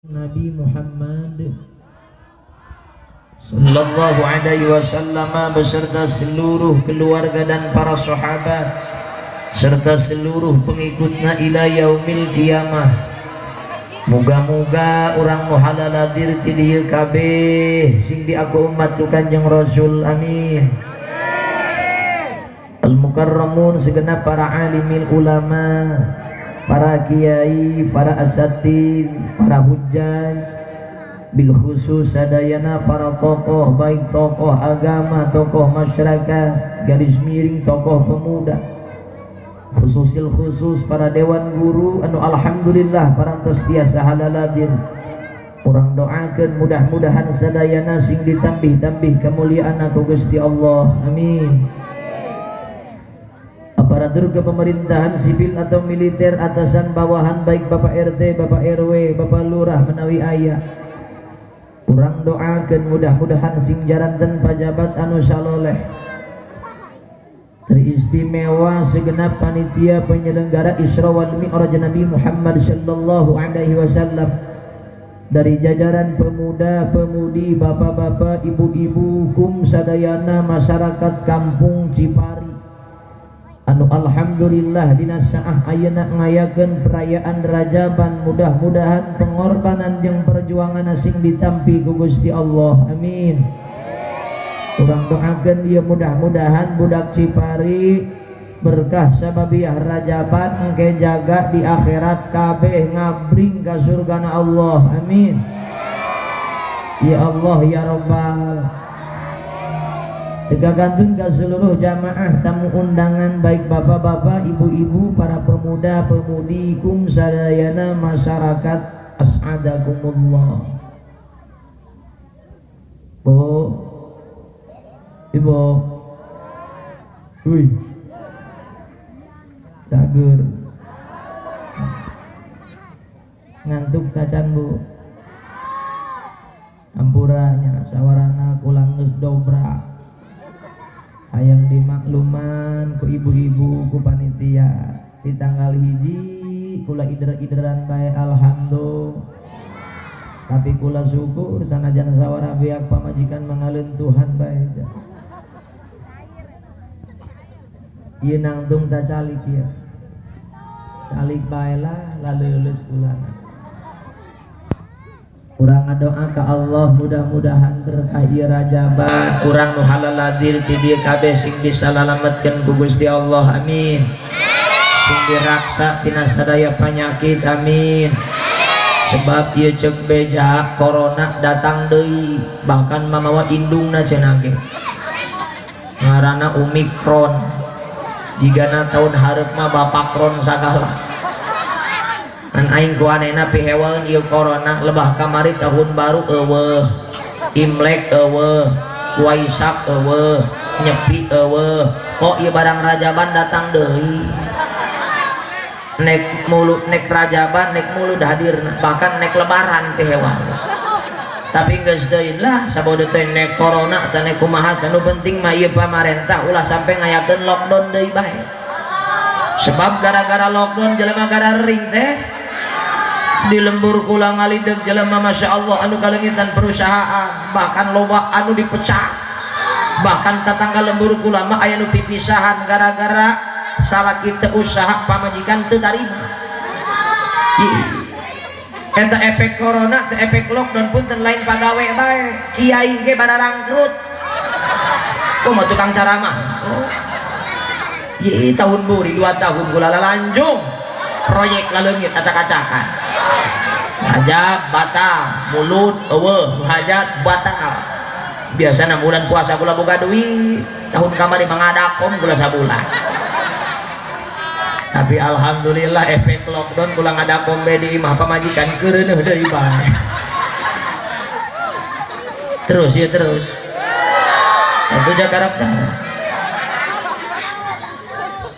Nabi Muhammad sallallahu alaihi wasallam beserta seluruh keluarga dan para sahabat serta seluruh pengikutnya ila yaumil kiamah. Moga-moga urang nu halaladir ti dieu kabeh sing diaku umat ku Kanjeng Rasul, amin. Al mukarramun, segenap para alimin ulama, para kiai, para asatid, para hujjaj, bil khusus sadayana para tokoh, baik tokoh agama, tokoh masyarakat, garis miring tokoh pemuda, khususil khusus para dewan guru anu alhamdulillah parantos tiasa halaladir. Urang doakeun mudah-mudahan sadayana sing ditambih-tambih kemuliaan ku Gusti Allah, amin. Aparatur kepemerintahan sipil atau militer, atasan bawahan, baik Bapak RT, Bapak RW, Bapak Lurah menawi aya, urang doakeun mudah-mudahan sing jaranten pajabat anu saloleh. Teristimewa segenap panitia penyelenggara Isra wal Mi'raj Nabi Muhammad sallallahu alaihi wasallam, dari jajaran pemuda, pemudi, bapak-bapak, ibu-ibu, kum sadayana masyarakat kampung Cipari anu alhamdulillah dina saah ayeuna ngayakeun perayaan Rajaban, mudah-mudahan pengorbanan jeung perjuangan sing ditampi ku Gusti Allah, amin. Urang doakeun ieu mudah-mudahan budak Cipari berkah sababiah Rajaban engke jaga di akhirat kabeh ngabring ka surgana Allah, amin. Ya Allah ya Rabbal. Tegakantun ke seluruh jamaah tamu undangan, baik bapak-bapak, ibu-ibu, para pemuda, pemudi, kum sadayana masyarakat, as'adakumullah. Bu, ibu, wih, cager, ngantuk tacan bu, ampuranya sawarana kulang geus dobrak. Hayang dimakluman ku ibu-ibu ku panitia di tanggal 1 kula ider-ideran bae, alhamdulillah. Tapi kula syukur sanajan sawara biak pamajikan mangaleun Tuhan bae. Ieu nangtung ta calik ieu, calik bae lah laleuleus kulana. Urang ngadoa ka Allah mudah-mudahan berkah ieu Rajaban urang nu halaladir ti dieu kabeh sing disalalametkeun ku Gusti Allah, amin. Sing diraksa tina sadaya penyakit, amin. Sebab ieu ceuk beja corona datang deui, bahkan mamawa indungna cenah ge ngaranna Omikron, jigana tahun hareup mah bapak kron sagala. An aing ku anehna pihewaeun ieu corona, lebah kamari tahun baru eueuh, Imlek eueuh, Waisak eueuh, Nyepi eueuh, kok ieu barang Rajaban datang deui. Nek mulut nek Rajaban nek mulut hadirna, bahkan nek lebaran pihewaeun. Tapi geus deui lah sabodo teh nek corona teh nek kumaha teh, nu penting mah ieu pamarentah ulah sampai ngayakeun lockdown deui bae. Sebab gara-gara lockdown jelema gararing teh di lembur kula ngalideg jelema masya Allah anu kalengitan perusahaan, bahkan loba anu dipecah, bahkan tetangga lembur kula mah aya nu pipisahan gara-gara salah kita usaha pamajikan teu tarima. Eta efek corona teh, efek lockdown pun lain pagawe bae, kiai ge bararangkrut kumaha tukang ceramah. Oh. Ye, tahun buri 2 tahun kula lalanjung proyek laleungit acak-acakan, hajat batal, mulut eueuh hajat batal. Biasana bulan puasa kula boga duit, tahun kamari mangadakom kula sabulan. Tapi alhamdulillah efek lockdown kula ngadakom be di imah pamajikan keureuneuh deui bae. Terus ya terus. Tentu Jakarta.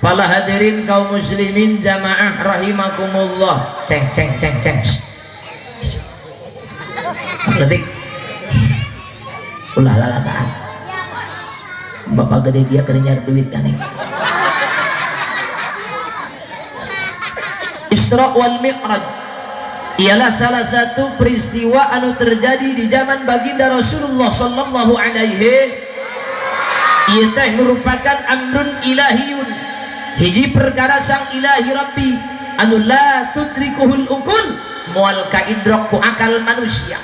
Para hadirin kaum muslimin jamaah rahimakumullah. Ceng ceng ceng ceng. Letik. Ulah lalataan. Bapak gede dia keur nyari duit kan. Isra wal Mi'raj. Ialah salah satu peristiwa anu terjadi di zaman baginda Rasulullah sallallahu alaihi. Ieu teh merupakan amrun ilahiyun, hiji perkara sang ilahi rabbi anu la tudrikuhul ukul, moal kaidrok ku akal manusia.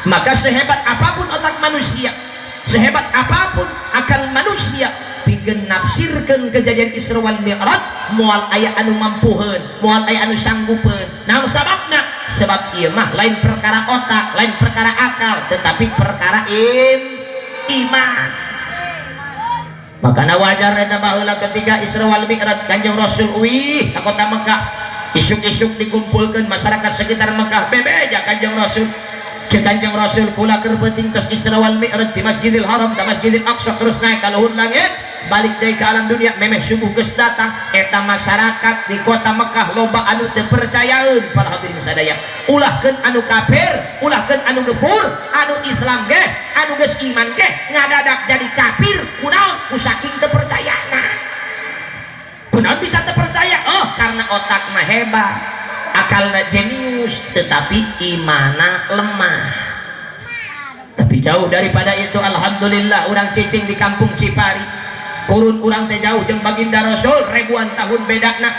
Maka sehebat apapun otak manusia, sehebat apapun akal manusia pikeun nafsirkeun kejadian Isra wal Mi'raj, moal aya anu mampuheun, moal aya anu sanggupeun. Naon sababna? Sebab ieu mah lain perkara otak, lain perkara akal, tetapi perkara iman. Makana wajar eta baheula ketika Isra wal Mi'raj Kanjeng Rasul uih ka kota Mekah, isuk-isuk dikumpulkeun masyarakat sekitar Mekah, bebeja Kanjeng Rasul. Cek Kanjeng Rasul, kula keur peuting tos Isra wal Mi'raj di Masjidil Haram ka Masjidil Aqsa, terus naik ka luhur langit, balik deui ka alam dunia memeh subuh geus datang. Eta masyarakat di kota Mekah loba anu teu percayaeun. Para hadirin sadaya, ulahkeun anu kafir, ulahkeun anu gepur, anu Islam ge, anu geus iman ge ngadadak jadi kafir. Kunaon? Ku saking teu percayana. Kunaon bisa teu percaya? Oh, karena otakna hebat, akalna jenius, tetapi imana lemah. Tapi jauh daripada itu, alhamdulillah urang cicing di kampung Cipari, kurun urang teh jauh jeung baginda Rasul, ribuan tahun bedana.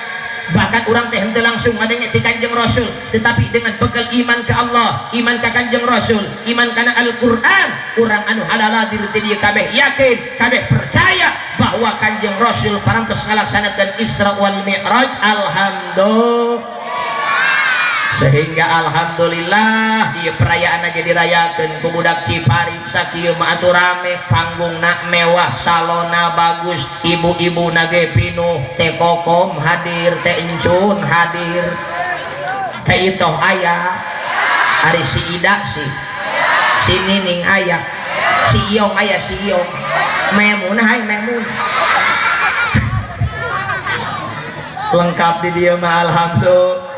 Bahkan urang teh henteu langsung ngadenge ti Kanjeng Rasul, tetapi dengan bekal iman ke Allah, iman ka Kanjeng Rasul, iman kana Al-Qur'an, urang anu halaladir ti dieu kabeh yakin, kabeh percaya bahwa Kanjeng Rasul parantos ngalaksanakeun Isra wal Mi'raj. Alhamdulillah. Sehingga alhamdulillah ieu perayaan aja dirayakeun ku budak Cipari sakieu mah atuh rame, panggungna mewah, salona bagus, ibu-ibu nage pinuh, teh kokom hadir, teh encun hadir, teh itoh aya, ari si Ida sih, si Nining aya, si Iyong aya, si Iyong Memunah aya, Memunah lengkap di dieu mah alhamdulillah.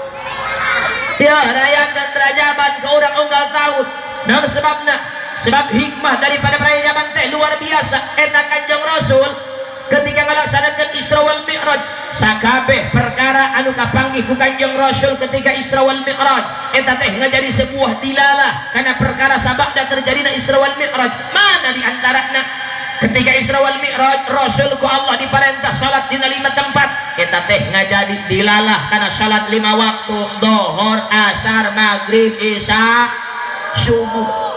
Ya, rayakan rajaban ke orang unggal tahun. Naon sebabna? Sebab hikmah daripada rajaban teh luar biasa. Eta Kanjeng Rasul ketika ngalaksanakeun Isra wal Mi'raj, sakabeh perkara anu kapanggih ku Kanjeng Rasul ketika Isra wal Mi'raj eta teh ngajadi sebuah dilalah karena perkara sababna terjadina Isra wal Mi'raj. Mana di antarana? Ketika Isra wal Mi'raj Rasul ku Allah diperintah salat dina 5 tempat, eta teh ngajadi dilalah karena salat 5 waktu, dohor, asar, maghrib, isya, subuh.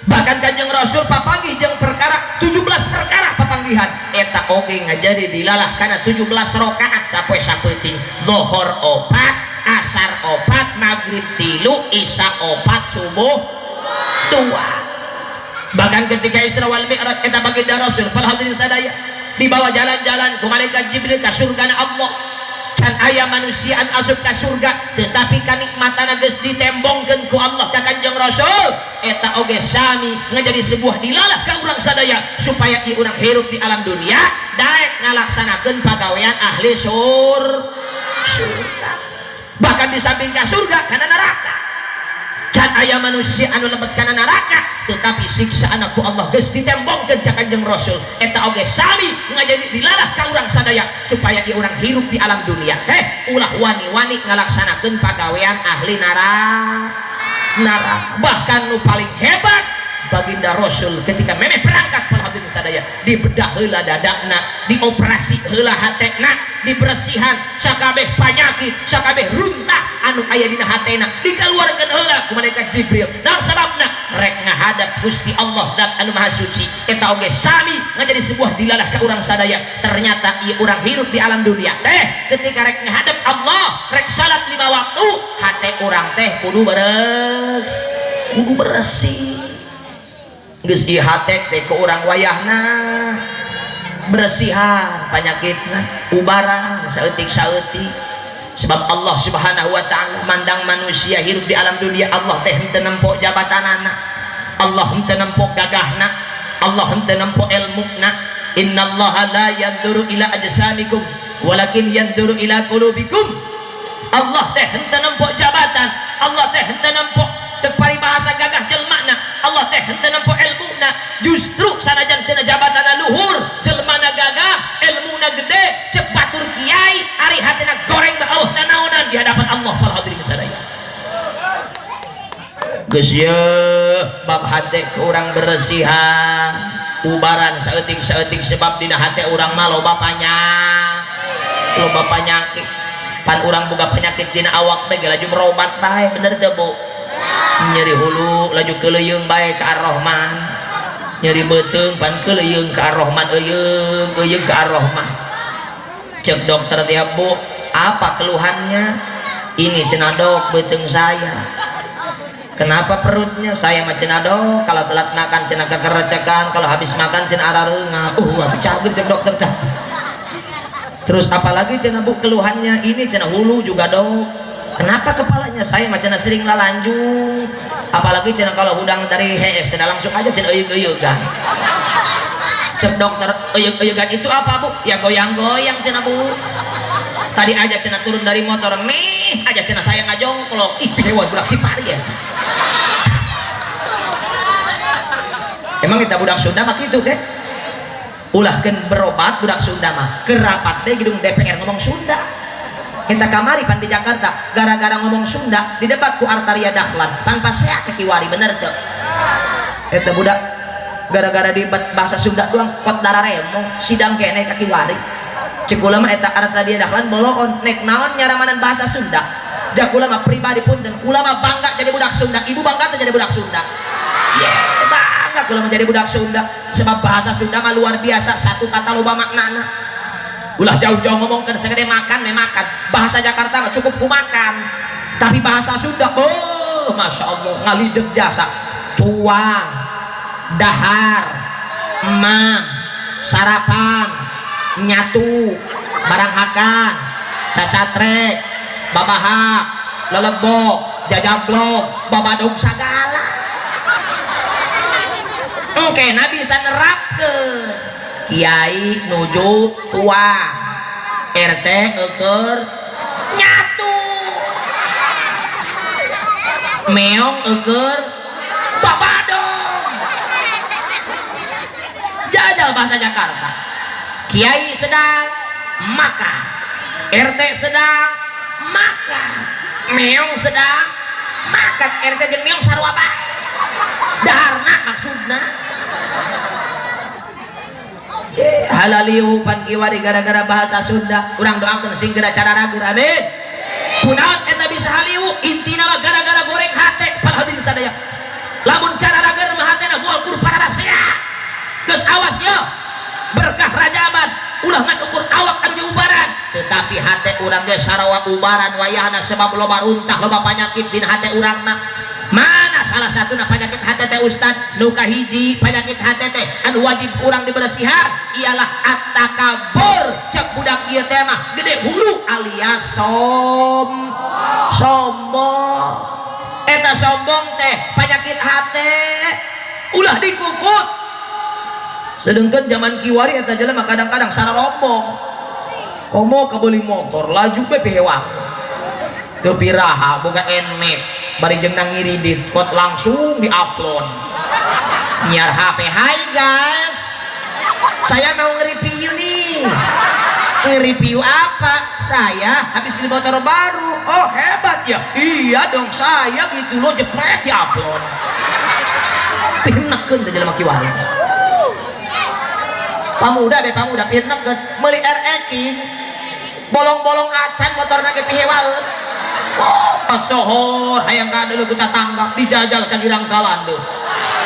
Bahkan Kanjeng Rasul papanggih jeung perkara 17 perkara papanggihan, eta oge ngajadi dilalah karena 17 rakaat sapoe sapeuting, dohor 4, asar 4, maghrib 3, isya 4, subuh 2. Bahkan ketika Isra wal Mi'raj eta baginda Rasul para hadirin sadaya dibawa jalan-jalan ku malaikat Jibril ka surgana Allah. Can aya manusia anu asup ka surga, tetapi kanikmatana geus ditembongkeun ku Allah ka Kanjeng Rasul. Eta oge sami ngajadi sebuah dilalah ka urang sadaya supaya ieu urang hirup di alam dunia daek ngalaksanakeun pagawean ahli surga. Bahkan di samping ka surga kana neraka, can aya manusia anu lebet kana neraka, tetapi siksa ku Allah geus ditembongkeun ka Kanjeng Rasul. Eta oge sami ngajadi dilalah ka urang sadaya supaya ieu urang hirup di alam dunia teh ulah wani-wani ngalaksanakeun pagawean ahli neraka. Bahkan nu paling hebat baginda Rasul ketika memeh berangkat, para hadirin sadaya, dibedah heula dadakna, dioperasi heula hatena, dibersihan sakabeh panyakit, sakabeh runtah anu aya dina hatena dikeluarkeun heula ku malaikat Jibril. Naon sababna? Rek ngahadap Gusti Allah zat anu maha suci. Eta oge sami ngajadi sebuah dilalah ka urang sadaya. Ternyata ieu urang hirup di alam dunia teh ketika rek ngahadap Allah, rek salat 5 waktu, hate urang teh kudu beres, kudu bersih. Geus ieu hate teh ku urang wayahna bersihan panyakitna, ubaran saeutik-saeutik. Sebab Allah Subhanahu wa ta'ala mandang manusia hirup di alam dunia, Allah teh henteu nempo jabatanana, Allah henteu nempo gagahna, Allah henteu nempo ilmuna. Innallaha la yanzuru ila ajsamikum walakin yanzuru ila qulubikum. Allah teh henteu nempo jabatan, Allah teh henteu nempo cek paribahasa gagah jelmana, Allah teh henteu nempo ilmuna. Justru sanajan cenah jabatanna luhur, jelmana gagah, ilmuna gede, cek batur kiai, ari hatina goreng mah eueuh nanaonan di hadapan Allah. Para hadirin sadaya, Geus yeuh bab hate ku urang beresihan ubaran saeutik-saeutik sebab dina hate urang mah loba loba panyakit. Pan urang boga penyakit dina awak teh laju berobat bae, bener teu Bu? Nyeri hulu laju keuleuyeung bae ka Ar-Rahman, nyeri beuteung pan keuleuyeung ka Ar-Rahman, euyeung euyeung ka Ar-Rahman. Cek dokter tiap, "Bu, apa keluhannya?" "Ini cenah dok, beuteung saya." "Kenapa perutnya?" "Saya mah cenah dok, kalau telat makan cenah kekerecekan, kalau habis makan cenah arareungah." Atuh cager cek dokter teh. "Terus apalagi cenah Bu keluhannya?" "Ini cenah hulu juga dok." "Kenapa kepalanya?" "Saya mah cenah sering lalanjung, apalagi cenah kalau hudang dari hees cenah langsung aja cenah euyeug-euyeugan." Cek dokter, "Euyeug-euyeugan itu apa Bu?" "Ya goyang-goyang cenah Bu, tadi aja cenah turun dari motor nih aja cenah saya ngajongklok." Ih, pihewan budak Cipari ya. Emang kita budak Sunda mah kitu ke? Ulahkeun berobat budak Sunda mah kerapat deh gedung DPR ngomong Sunda. Kita kamari pan di Jakarta gara-gara ngomong Sunda di debat ku Artaria Dahlan pan pasea ke kiwari, bener teu? Eta budak gara-gara debat bahasa Sunda doang kot dararemo sidang keneh ka kiwari. Cek kula mah eta Artaria Dahlan boloon nek naon nyaramanan bahasa Sunda. Ja kula mah pribadi punten, kula mah bangga jadi budak Sunda. Ibu bangga teu jadi budak Sunda? Yeah, bangga kula menjadi budak Sunda sebab bahasa Sunda mah luar biasa, satu kata loba maknana. Ulah jauh-jauh ngomongkeun segede makan me makan. Bahasa Jakarta mah cukup ku makan. Tapi bahasa Sunda, oh, Masya Allah, ngalideg jasa. Tuang, dahar, emang, sarapan, nyatu, baranghakan, cacatrek, babahak, lelebok, jajablok, babadog sagala. Oke, nabi bisa nerapkeun. Kiai nuju tuang, RT eueur nyatu, meong eueur babadog. Jajal bahasa Jakarta, kiai sedang makan, RT sedang makan, meong sedang makan. RT jeung meong sarua bae daharna maksudna. Halaliu pan kiwari gara-gara bahasa Sunda. Urang doakeun sing geura cararager, amin. Kunaon eta bisa haliu? Intina mah gara-gara goreng hate para hadirin sadaya. Lamun cararager mah hatena moal kudu pararasea. Geus awas ya, berkah Rajaban ulah ngan ukur awak anu diubaran, tetapi hate urang ge sarua ubaran wayahna sebab loba runtah, loba panyakit dina hate urang mah. Mana salah satuna penyakit hate teh Ustad? Nu kahiji penyakit hate teh anu wajib urang dibersihan ialah at-takabur. Cek budak ieu teh mah gede hulu alias sombong. Eta sombong teh penyakit hate, ulah dikukut. Sedangkan zaman kiwari eta jelema kadang-kadang sararombong, komo kabeli motor laju be pihewang teu piraha boga Nmax bari jeung ngiridit kot langsung diupload nyiar HP, "Hai guys, saya mau nge-review nih." "Nge-review apa?" "Saya habis beli motor baru." "Oh hebat ya." "Iya dong, saya gitu loh." Jepret diupload. Pihenakeun teh jelema kiwari. Pamuda be pamuda pihenakeun meuli RX King bolong-bolong acan motorna ge pihewaeun. Oh, sohor hayang ka deuleu ku tatangga dijajal ka girang kalande.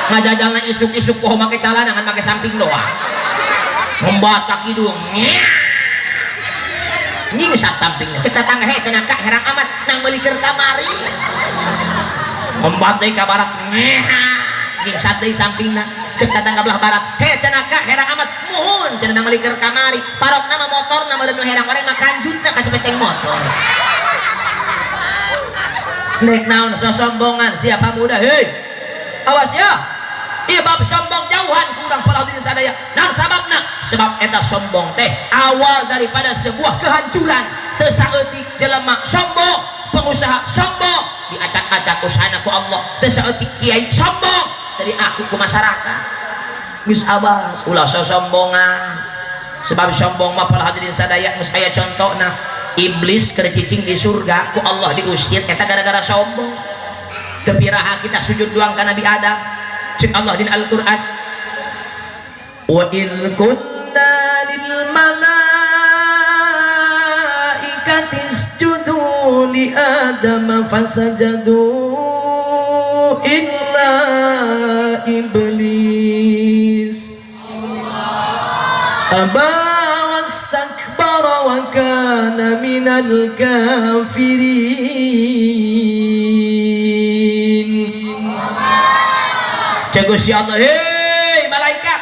Ngajajalna isuk-isuk poho make calana ngan make samping doang. Ngombat ka kidul. Nyingsat sampingna. Cek tatangga, "He cenah ka herang amat nang meuli keur kamari." Ngombat deui ka barat. Nyingsat deui sampingna. Cek tatangga belah barat, "He cenah ka herang amat." "Muhun cenah nang meuli keur kamari." Parokna mah motorna meureun nu herang oreng mah kanjutna ka cepeteng motor. Nek naon sosombongan siapa muda, hei awas ya, iya bab sombong jauhan kurang para hadirin sadaya. Naon sababna? Sebab eta sombong teh awal daripada sebuah kehancuran. Teu saeutik jelema sombong, pengusaha sombong diacak-acak usahana ku Allah. Teu saeutik kiai sombong dari aku ku masyarakat. Geus awas ulah sosombongan, sebab sombong mah para hadirin sadaya geus aya contona. Iblis keur cicing di surga ku Allah diusir eta gara-gara sombong. Teu piraha kita sujud doang ka Nabi Adam. Cek Allah dina Al-Qur'an, wa idz kunna lil malaikati isjudu li Adam fasajadu illa iblis aba wastakbara wa kana minal kafirin. Cek Gusti Allah, hei malaikat,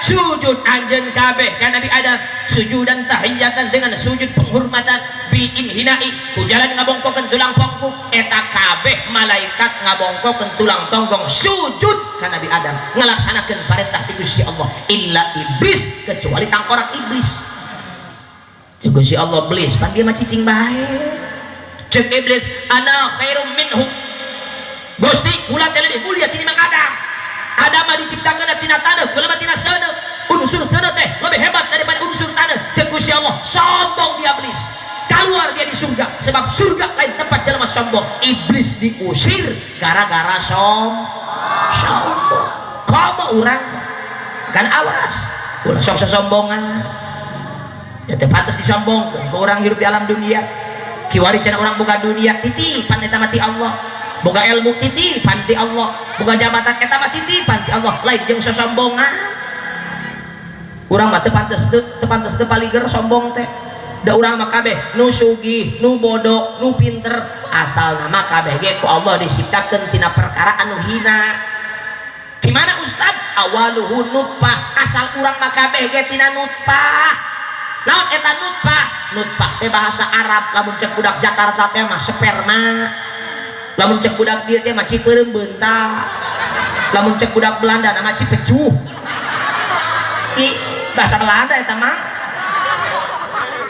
sujud anjeun kabeh ka Nabi Adam sujudan tahiyatan dengan sujud penghormatan bil inhinai ku jalan ngabongkokeun tulang pongkuk. Eta kabeh malaikat ngabongkokeun tulang tonggong sujud ka Nabi Adam ngalaksanakeun perintah ti Gusti Allah, illa iblis, kecuali tangkorak iblis. Cek Gusti Allah, iblis pan dia mah cicing bae. Cek iblis, ana khairum minhu, Gusti kula teh leuwih mulia tinimbang Adam. Adam mah diciptakeun tina taneuh, kula mah tina seuneu. Unsur seuneu teh lebih hebat daripada unsur taneuh. Cek Gusti Allah, sombong dia iblis, keluar dia di surga, sebab surga lain tempat jelema sombong. Iblis diusir gara-gara sombong. Komo urang kan awas ulah sok sosombongan ya, teu pantes disombongkeun ku urang hidup di alam dunia. Kiwari cenah urang boga dunia titipan eta mah ti Allah, boga ilmu titipan ti Allah, boga jabatan eta mah titipan ti Allah, lain jeung sosombongan. Urang mah teu pantes, teu pantes, teu paliger sombong teh. Da urang mah kabeh nu sugih, nu bodoh, nu pinter, asal nama kabeh ge ku Allah diciptakeun tina perkara anu hina. Di mana Ustad? Awaluhu nutfah, asal urang mah kabeh ge tina nutfah. Naon eta nutfah? Nutfah teh bahasa Arab, lamun cek budak Jakarta teh mah sperma, lamun cek budak dieu teh mah cipeureum beunta, lamun cek budak Belanda nama cipecuh. Ih, bahasa Belanda eta mah,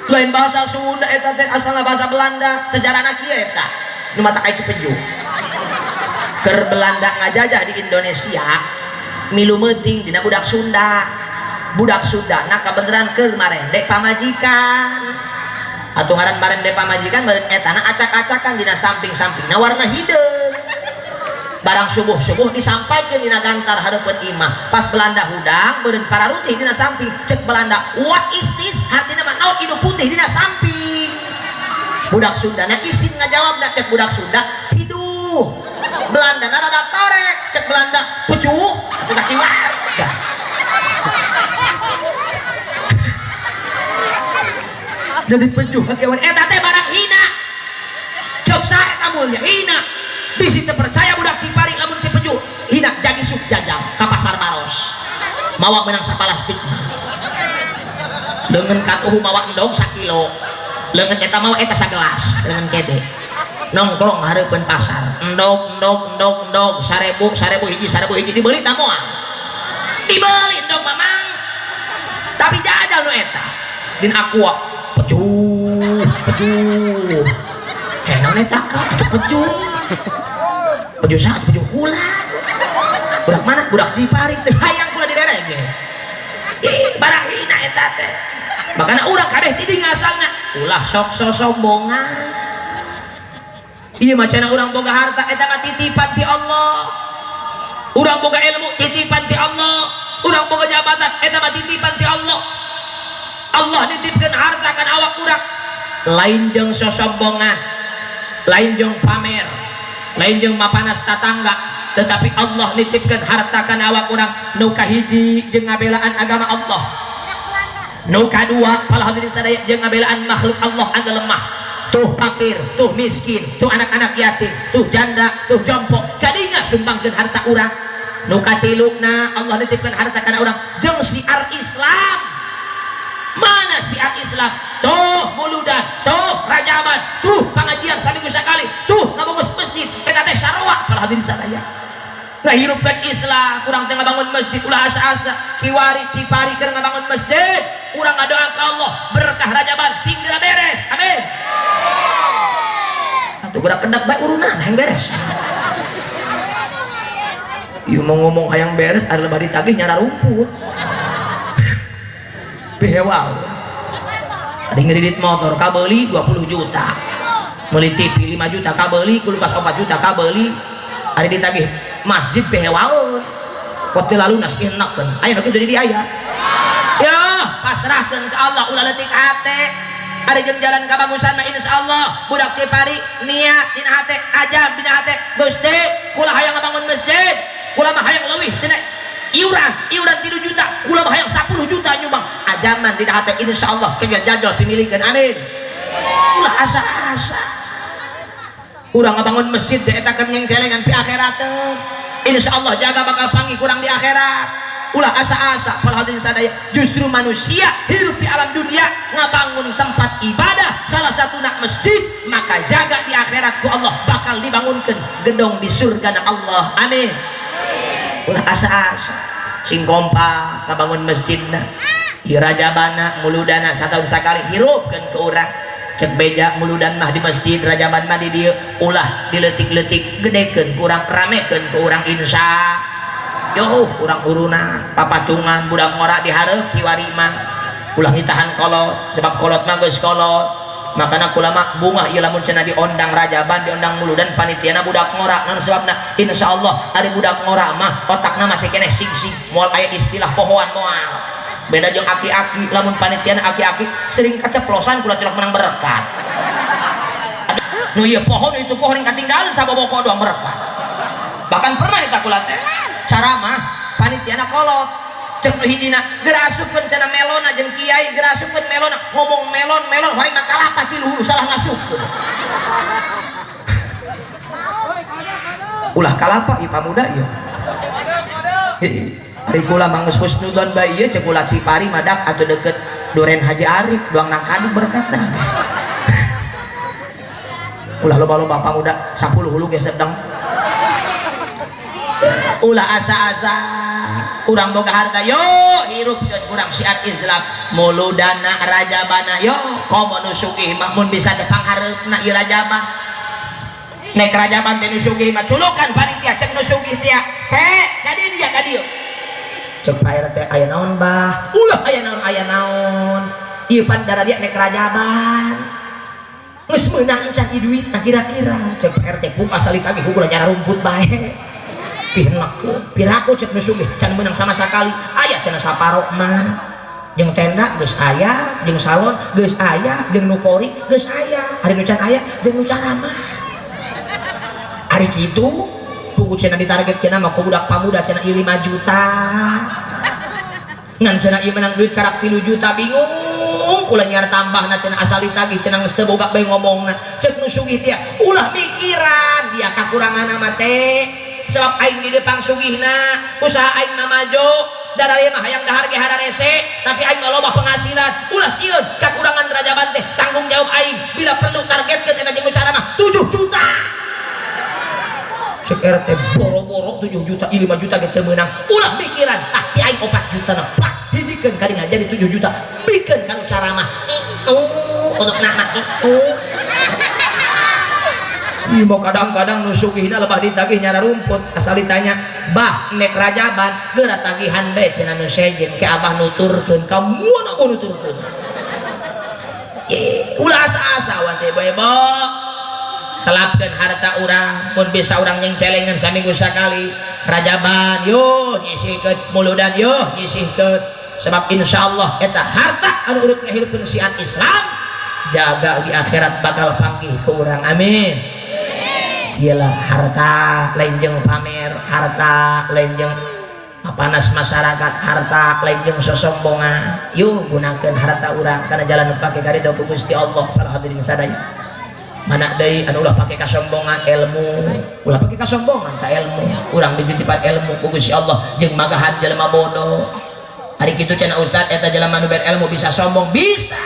lain bahasa Sunda eta teh, asalna bahasa Belanda. Sejarahna kieu, eta nu mata kai cipejuh, keur Belanda ngajajah di Indonesia milu meuting dina budak Sunda. Budak Sunda nah kabeneran keur marende pamajikan atau ngaran marende pamajikan beureun etana acak-acakan dina samping-sampingna warna hideung. Barang subuh-subuh disampaikan dina gantar hareupeun imah. Pas Belanda hudang beureun pararutih dina samping, cek Belanda, "What is this?" Hartina mah naon ieu putih dina samping. Budak Sunda na isin ngajawabna. Cek budak Sunda, "Ciduh." Belanda na rada torek, cek Belanda, "Pucuh." Atuh kaki warga jadi pejuh kewan eta teh barang hina. Cek saha eta mulia? Hina. Bisi teu percaya budak Cipari, lamun Cipejuh hina jadi suk jajal ka pasar Maros mawa menang sapalastik, leungeun katuhu mawa endog sakilo, leungeun eta mawa eta sagelas leungeun kede, nongkrong hareupeun pasar, endog endog endog endog 1000, 1000 hiji, 1000 hiji, dibeli ta moal? Dibeli endog mamang. Tapi jajal nu eta din aqua, pejuh pejuh, eh naon eta ka atuh pejuh pejuh saat pejuh kula. Budak mana? Budak Cipari teh hayang kula dibere ge. Ih, barang hina eta teh. Makana urang kabeh ti asalna ulah sok sosombongan. Ieu mah cenah urang boga harta eta mah titipan ti Allah, urang boga ilmu titipan ti Allah, urang boga jabatan eta mah titipan ti Allah. Allah nitipkeun harta kan awak urang lain jeung sosombongan, lain jeung pamer, lain jeung mapanas tatangga, tetapi Allah nitipkeun harta kan awak urang nu kahiji jeung ngabelaan agama Allah, nu kadua para hadirin sadaya jeung ngabelaan makhluk Allah anu lemah, tuh fakir, tuh miskin, tuh anak-anak yatim, tuh janda, tuh jompo, kadinya sumbangkeun harta urang. Nu katiluna Allah nitipkeun harta kana urang jeung siar Islam. Mana siar Islam? Tuh muludan, tuh rajaban, tuh pengajian saminggu sekali, tuh ngabangun masjid, eta teh sarua para hadirin sadaya ngahirupkeun Islam. Urang teh ngabangun masjid ulah asa-asa. Kiwari Cipari keur ngabangun masjid, urang ngadoa ka Allah berkah rajaban sing geura beres, amin. Atuh budak kedak bae urunan hayang beres. Ieu mau ngomong hayang beres ada lebah ditagih nyara rumput. Pihewa. Ada ngedit motor kabeli 20 juta. Meuli TV 5 juta kabeli, kulkas 4 juta kabeli. Ari ditagih masjid pihewaeun. Kok teu lalunas piheunakeun. Aya nu kitu di dieu aya. Yo, pasrahkeun ka Allah ulah leutik hate. Ari jeung jalan kabagusan mah insyaallah budak Cipari niat dina hate, ajab dina hate. Gusti, kula hayang ngabangun masjid, kula mah hayang leuwih tina iuran, iuran 3 juta, kula mah hayang 10 juta nyumbang. Ajaman dina hate insyaallah kegel jadol pimilikeun. Amin. Ulah asa-asa. Urang ngabangun masjid teh eta keur nyengcelengan pi akhirat. Insyaallah jaga bakal panggih kurang di akhirat. Ulah asa-asa para hadirin sadaya, justru manusia hidup di alam dunia ngabangun tempat ibadah salah satu nak masjid, maka jaga di akhirat ku Allah bakal dibangunkan gedong di surga na Allah. Amin. Ulah asa-asa sing kompak ngabangun masjidna hirajabana muludana satahun sakali hirupkeun ke urang. Cek beja muludan mah di masjid, rajaban mah di dieu, ulah dileutik-leutik, gedekeun kurang, ramekeun ku urang insya. Yo urang uruna papatungan budak ngora dihareup kiwari mah ulah ditahan kolot, sebab kolot mah geus kolot. Makana kula mah bungah ieu lamun cenah diondang rajaban, diondang muludan panitiana budak ngora. Naon sebabna? Insyaallah ari budak ngora mah otakna masih keneh sing-sing, moal aya istilah pohoan moal. Beda jeung aki-aki, lamun panitiana aki-aki sering keceplosan kula tilok menang berkat. Nu ieu pohon itu pohon yang katinggalan saboboko doang berkat. Bahkan pernah eta kula teh caramah panitiana kolot, cek nu hijina gerasupkeun cenah melona jeung kiai, gerasupkeun melona ngomong melon melon hoyong mah kalapa ti luhur salah ngasupkeun. Ulah kalapa ieu pamuda ieu. Ari kula mah geus husnudon bae ieu cek kula Cipari madak atuh deket Duren Haji Arif doang nangkadu berkat dah. Ulah loba-loba pamuda 10 hulu ge sedeng. Ulah asa-asa urang boga harta yo hirupkeun kurang syiar Islam muludana rajabana yo komo nu sugih mah mun bisa teh panghareupna ieu rajaban. Nek rajaban teh nu sugih mah culukan panitia cek nu sugih teh teh ka dieu dia ka dieu. Cek Pak RT aya naon bah? Ulah aya naon aya naon. Ieu pan daradia nek rajaban. Geus meunang encan ieu duitna kira-kira. Cek Pak RT ku asal ditagih ku nyara rumput bae. Pihnakeun, piraku cek nu sugih can meunang sama sakali. Aya cenah saparo mah. Jeung tenda geus aya, jeung salon geus aya, jeung nu kori geus aya. Ari nu can aya jeung nu caramah. Ari kitu pugu cenah ditargetkeun mah ku budak pamuda cenah ieu 5 juta. Ngan cenah ieu menang duit karak 3 juta bingung kula nyiar tambahna cenah asal ditagih cenah geus teu boga bae ngomongna. Cek nu sugih teh ulah mikiran dia kakuranganna mah teh. Sebab aing di depan sugihna, usaha aing mah maju, darah mah hayang dahar ge hararese, tapi aing mah loba penghasilan. Ulah sieun kakurangan rajaban teh tanggung jawab aing. Bila perlu targetkeun eta jeung cara mah 7 juta. Cek RT boro-boro 7 juta, 5 juta ge teu meunang. Ulah mikiran, tah ti aing 4 juta na pak hijikeun ka dinya jadi 7 juta. Bikeun kana cara mah itu untuk nak itu. Ieu mah kadang-kadang nu sugihna lebah ditagih nyara rumput asal ditanya bah nek rajaban geura tagihan bae cenah nu sejen ke abah nuturkeun ka moal nuturkeun. Ulah asa-asa wase bae bo. Selapkeun harta urang mun bisa urang nyengcelengan saminggu sakali rajaban yo nyisihkeun muludan yo nyisihkeun sebab insyaallah eta harta anu urut ngahirupkeun syiar Islam jaga di akhirat bakal panggih ke urang. Amin. Iyalah harta lain jeung pamer, harta lain jeung panas masyarakat, harta lain jeung sosombongan. Yuk gunakeun harta urang kana jalan nu pake karidho ku Gusti Allah. Para hadirin sadaya, mana deui anu ulah pake kasombongan ilmu, ulah pake kasombongan ta ilmu. Urang dititipan ilmu ku Gusti Allah jeung magahan jelema bodoh. Ari kitu cenah ustad eta jelema nu bere ilmu bisa sombong, bisa.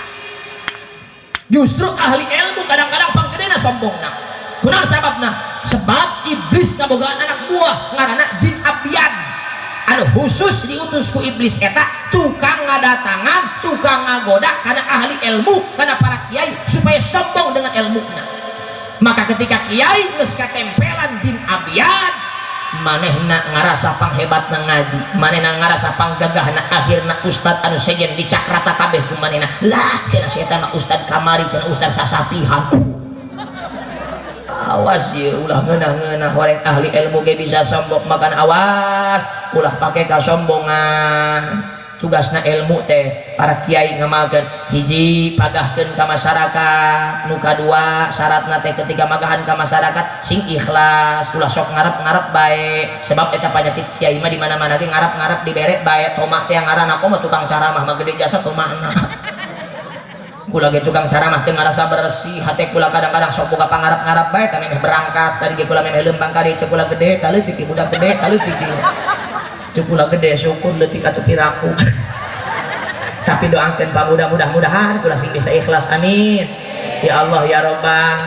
Justru ahli ilmu kadang-kadang panggedena sombongna. Kunaon sababna? Sebab iblis ngabogaan anak buah ngaranna jin abyad anu khusus diutus ku iblis eta tukang ngadatangan, tukang ngagoda kana ahli ilmu, kana para kiai supaya sombong dengan ilmuna. Maka ketika kiai geus katempelan jin abyad, manehna ngarasa panghebatna ngaji, manehna ngarasa panggagahna, akhirna ustad anu sejen dicakrata kabeh ku manehna. Lah cenah setan mah ustad kamari cenah ustad sasapihan. Awas ye ulah ngeunah-ngeunah horeng ahli ilmu ge bisa sombong makan awas ulah pake kasombongan. Tugasna ilmu teh para kiai ngamalkeun hiji pagahkeun ka masyarakat, nu kadua syaratna teh ketika magahan ka masyarakat sing ikhlas ulah sok ngarep-ngarep bae sebab eta panyakit kiai mah di mana-mana ge ngarep-ngarep dibere bae tomak teh ngaranna komo tukang caramah mah gede jasa tomakna. Kula ge tukang caramah teu ngarasa bersih hate kula kadang-kadang sok boga pangarep-ngarep bae teh memeh berangkat tadi ge kula memeh leumpang ka dieu kula gede taleutik budak gede taleutik kula gede syukur leutik atuh piraku. Tapi doakeun pamuda mudah-mudahan kula sing bisa ikhlas amin ya Allah ya Rabbal.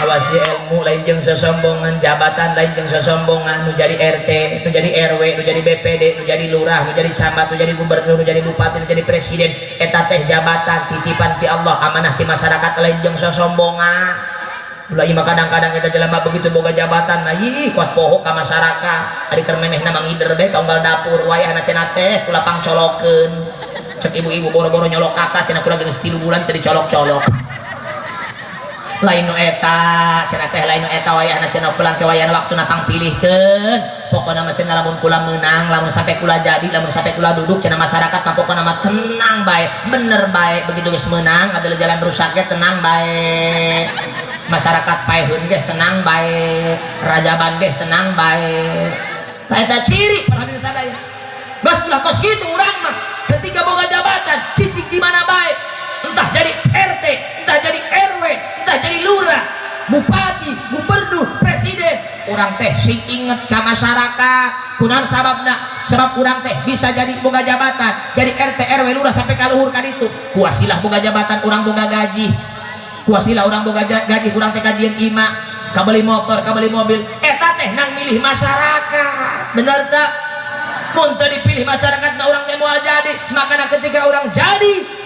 Awas ya ilmu lain jeung sosombongan jabatan lain jeung sosombongan nu jadi RT nu jadi RW nu jadi BPD nu jadi lurah nu jadi camat nu jadi gubernur nu jadi bupati nu jadi presiden eta teh jabatan titipan ti Allah amanah ti masyarakat lain jeung sosombongan. Ulah ieu mah kadang-kadang eta jelema begitu boga jabatan mah ih kuat poho ka masyarakat ari keur memehna mangider bae ka unggal dapur wayahna cenah teh kula pangcolokeun cek ibu-ibu boro-boro nyolok kakak cenah kula geus 3 bulan teu dicolok-colok lain nu eta cenah teh lain nu eta wayahna cenah pulang teh wayahna waktuna pangpilihkeun pokona mah cenah lamun kula meunang lamun sampai kula jadi lamun sampai kula duduk cenah masyarakat mah pokona mah tenang bae bener bae begitu geus meunang adalah jalan rusak ge tenang bae masyarakat paeheun ge tenang bae rajaban ge tenang bae tah eta ciri perhatian sadaya geus ulah kos kitu urang mah ketika boga jabatan cicing di mana bae entah jadi RT entah jadi RW entah jadi lurah bupati gubernur presiden urang teh sing inget ka masyarakat kunaon sababna sebab urang teh bisa jadi boga jabatan jadi RT RW lurah sampai ka luhur ka ditu kuasilah boga jabatan urang boga gaji kuasilah urang boga gaji urang teh kajieun imah kabeli motor kabeli mobil eta teh nang milih masyarakat bener teu mun teu dipilih masyarakat na urang teh moal jadi makana ketika urang jadi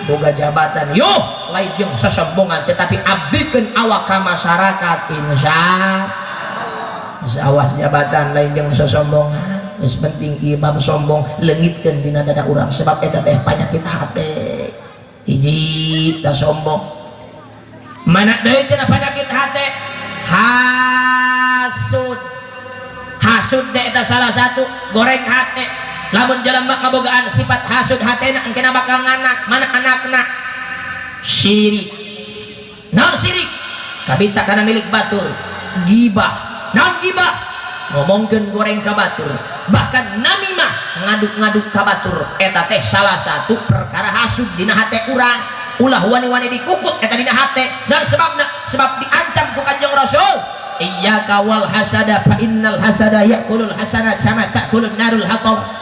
boga jabatan yuh lain jeung sosombongan tetapi abdikeun awak ka masyarakat insya awas jabatan lain jeung sosombongan geus penting ieu bab sombong leungitkeun dina dada urang sebab eta teh panyakit hate hiji ta sombong mana deui cenah panyakit hate hasud hasud teh eta salah satu goreng hate lamun jelema ngabogaan sifat hasud hatena engkena bakal nganak mana anakna syirik naon syirik kabita kana milik batur gibah naon gibah ngomongkeun goreng ka batur bahkan namimah ngaduk-ngaduk ka batur eta teh salah satu perkara hasud dina hate urang ulah wani-wani dikukut eta dina hate dan sebabna sebab diancam ku Kanjeng Rasul iyyaka wal hasada fa innal hasada ya'kulul hasanat kama ta'kulun narul hatab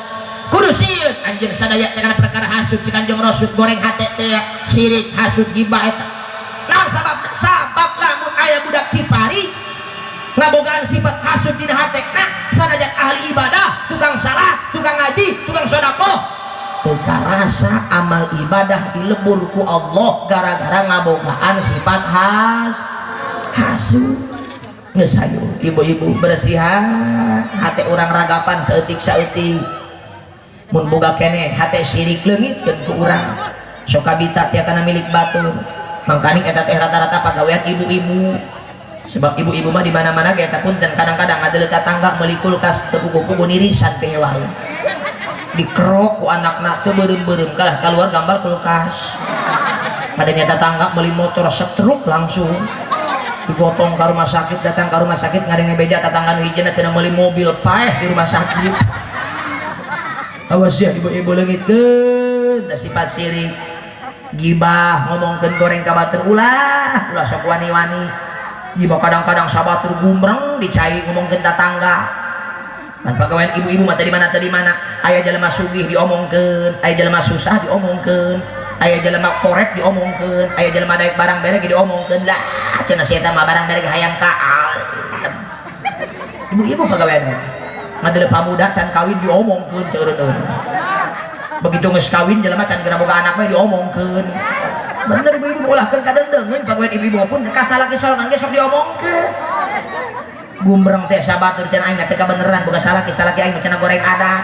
kudu sieun anjeun sadaya teh kana perkara hasud cik Kanjeng Rasul goreng hate teh sirik hasud gibah eta naon sababna sabab lamun aya budak Cipari ngabogaan sifat hasud dina hate nah sanajan ahli ibadah tukang salat tukang ngaji tukang sedekah teu karasa amal ibadah dilebur ku Allah gara-gara ngabogaan sifat hasud geus hayu ibu-ibu bersihan hate urang ragapan saeutik-saeutik mun boga keneh hate syirik leungitkeun ku urang sok kabita tia kana milik batur mangkaning eta teh rata-rata pagawean ibu-ibu sebab ibu-ibu mah di mana-mana ge eta punten kadang-kadang ngadeuleu tatangga meuli kulkas teu puguh-puguh nirisan teh wae dikerok ku anakna teu beureum-beureum kalah kaluar gambar kulkas padanya tatangga meuli motor setruk langsung digotong ke rumah sakit datang ke rumah sakit ngadenge beja tatangga nu hijina cenah meuli mobil paeh di rumah sakit. Awas ya ibu-ibu leungitkeun sifat syirik gibah ngomongkeun goreng ka batur ulah ulah sok wani-wani gibah kadang-kadang sabatur gumreng dicai ngomongkeun tatangga pan pagawean ibu-ibu mah teu di mana teu di mana aya jelema sugih diomongkeun aya jelema susah diomongkeun aya jelema korek diomongkeun aya jelema daek barang bere ge diomongkeun lah cenah si eta mah barang bere ge hayang ka ibu-ibu pagawean ngadeuleu pamuda can kawin diomongkeun teu eureun-eureun begitu geus kawin jelema can geura boga anak mah diomongkeun bener ibu-ibu ulahkeun kadeungdeungeun pagawean ibu-ibu pun ka salaki sorangan ge sok diomongkeun gumbreng teh sabatur cenah aing teh kabeneran boga salaki salaki aing cenah goreng adat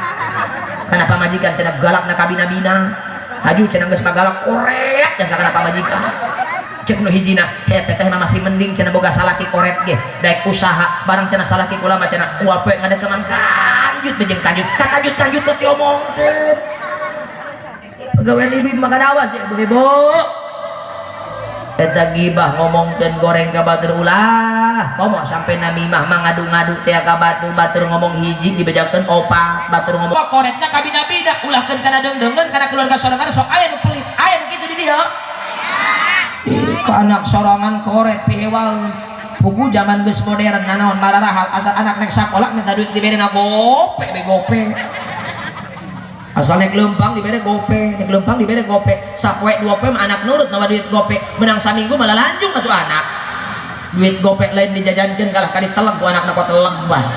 kana pamajikan cenah galakna kabina-bina haju cenah geus magalak korek jasa kana pamajikan Cek nu hijina, "He, teteh mah masih mending cenah boga salaki koret ge daek usaha barang cenah salaki kula mah cenah unggal poe ngadekeman kanjut bejeng kanjut ka kanjut kanjut teh diomongkeun." Pegawai ibu makan, awas ya ibu-ibu, eta gibah ngomongkeun goreng ka batur ulah. Komo sampai namimah mah ngadu-ngadu teh ka batur. Batur ngomong hiji dibejakeun opat, batur ngomong koretna kabina-bina. Ulahkeun kana deungdeungeun kana keluarga sorangan. Sok aya nu pelit, aya nu kitu di dieu ke anak sorangan koret pihewal. Pugu zaman geus modern, nanaon mararahal, asal anak nek sakola minta duit dibere na gope be gope, asal nek lempang dibere gope, nek lempang dibere gope. Sapoe dua poe mah anak nurut nawa duit gope. Menang saminggu malah lanjung atuh anak. Duit gope lain dijajankeun, kalah ka diteleg ku anakna, ku teleg bae.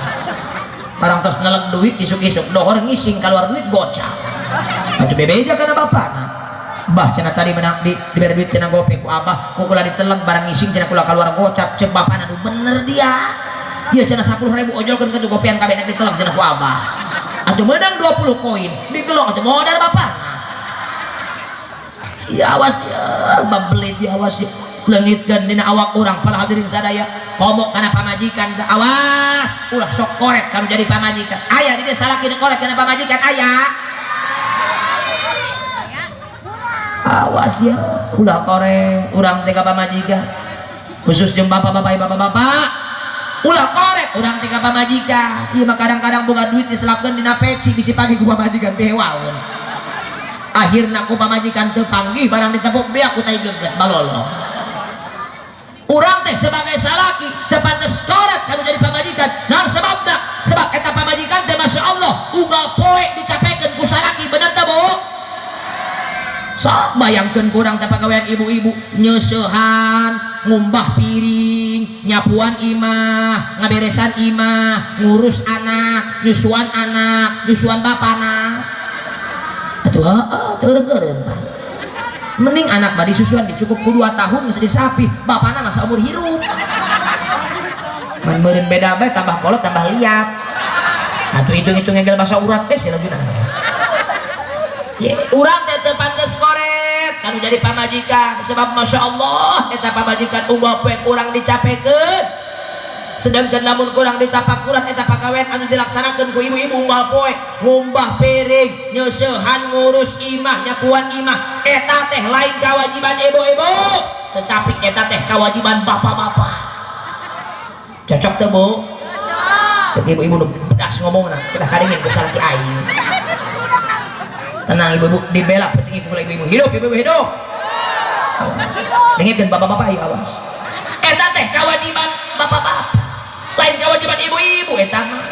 Barang tos neleg duit, isuk-isuk dohor ngising keluar duit gocap atuh, bebeja kana bapana, "Bah," cenah, "tadi menang di diberi duit cenah gope ku abah, ku kula diteleg, barang ngising cenah kula keluar gocap." Cek bapana, "Aduh, bener dia dia cenah, 10.000 ojolkeun ke gopean kabeh nek diteleg cenah ku abah." Atuh menang 20 koin digelong atuh modal bapana. Ya awas ya babelit ya, awas ya, leungitkeun dina awak urang. Para hadirin sadaya, komo kana pamajikan, awas ulah sok koret kamu jadi pamajikan. Aya di desa salaki nu koret kana pamajikan? Aya? Awas ya, ulah koret urang teh ka pamajikan, khusus jeung bapak-bapak, bapak-bapak, ulah koret urang teh ka pamajikan. Ieu mah kadang-kadang boga duit diselapkeun dina peci, bisi pagi ku pamajikan pihewaeun. Akhirna ku pamajikan teu panggih, barang ditepuk beak ku tai geget balolo. Urang teh sebagai salaki teu pantes koret kanu jadi pamajikan. Naon sebabna? Sebab eta pamajikan teh Masya Allah unggal poe dicapekeun ku salaki. Bener teh, Bu? Sok bayangkeun kurang teh pagawean ibu-ibu nyeusehan, ngumbah piring, nyapuan imah, ngaberesan imah, ngurus anak, nyusuan anak, nyusuan bapana. Atuh heeh, teu pan. Mending anak mah disusuan dicukup ku 2 tahun geus disapi, bapana masa umur hirup. Man meureun beda bae, tambah kolot tambah liat. Atuh hitung-hitung ngegel basa urat teh sia lajuna. Ye, urang teh teu pantes koret kanu jadi pamajikan, sebab Masya Allah eta pamajikan unggal poe kurang dicapekeun. Sedangkan lamun kurang ditapakuran, eta pagawean anu dilaksanakeun ku ibu-ibu unggal poe ngumbah piring, nyeusehan, ngurus imah, nyapuan imah, eta teh lain kewajiban ibu-ibu, tetapi eta teh kewajiban bapak-bapak. Cocok teu, Bu? Cek ibu-ibu nu pedas ngomongna, kita kadingin ku salaki aing. Tenang ibu-ibu, dibela penting ibu, ibu-ibu hidup, ibu-ibu hidup. Dengekeun bapak-bapak ayo, awas, eta teh kewajiban bapak-bapak, lain kewajiban ibu-ibu eta mah.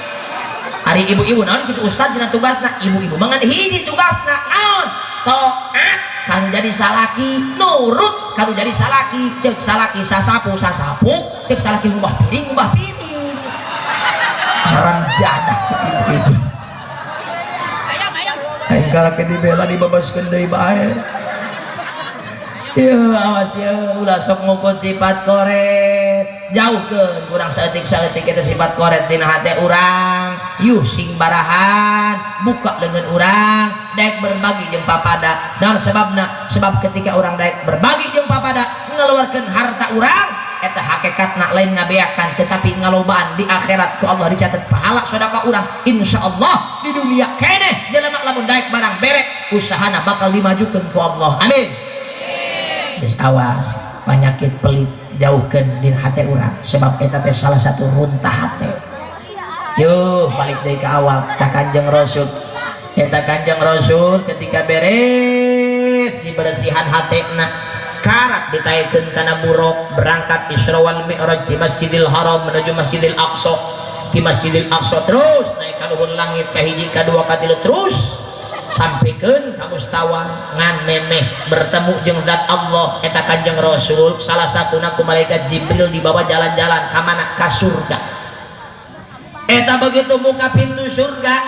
Hari ibu-ibu naon kitu, ustad, dina tugasna? Ibu-ibu mangan hiji tugasna naon? Taat kan jadi salaki, nurut kan jadi salaki. Cek salaki sasapu sasapu, cek salaki ngubah piring ngubah piring. Orang jadah cek ibu-ibu. Aing kalake dibela dibabaskeun deui bae. Ya awas ya, ulah sok ngukut sifat koret. Jauhkeun kurang saeutik-saeutik eta sifat koret dina hate urang. Yuh sing barahan, buka dengan urang, daek berbagi jeung papada. Naon sebabna? Sebab ketika urang daek berbagi jeung papada, ngeluarkeun harta urang, eta hakikatna lain ngabeakan tetapi ngalobaan. Di akhirat ku Allah dicatat pahala sedekah urang. Insyaallah di dunia keneh jelema lamun daek barang bere, usahana bakal dimajukeun ku Allah. Amin. Geus awas, penyakit pelit jauhkeun dina hate urang, sebab eta teh salah satu runtah hate. Yuh, balik deui ka awal ka Kanjeng Rasul. Eta Kanjeng Rasul ketika beres dibersihan hatena, karak ditaikeun kana buruk, berangkat Isra wal Mi'raj di Masjidil Haram menuju Masjidil Aqsa. Di Masjidil Aqsa terus naik ka luhur langit, ka hiji, ka dua, ka tilu, terus sampikeun ka mustawa ngan memeh bertemu jeung zat Allah. Eta Kanjeng Rasul salah satuna ku malaikat Jibril dibawa jalan-jalan ka mana? Ka surga. Eta begitu muka pintu surga,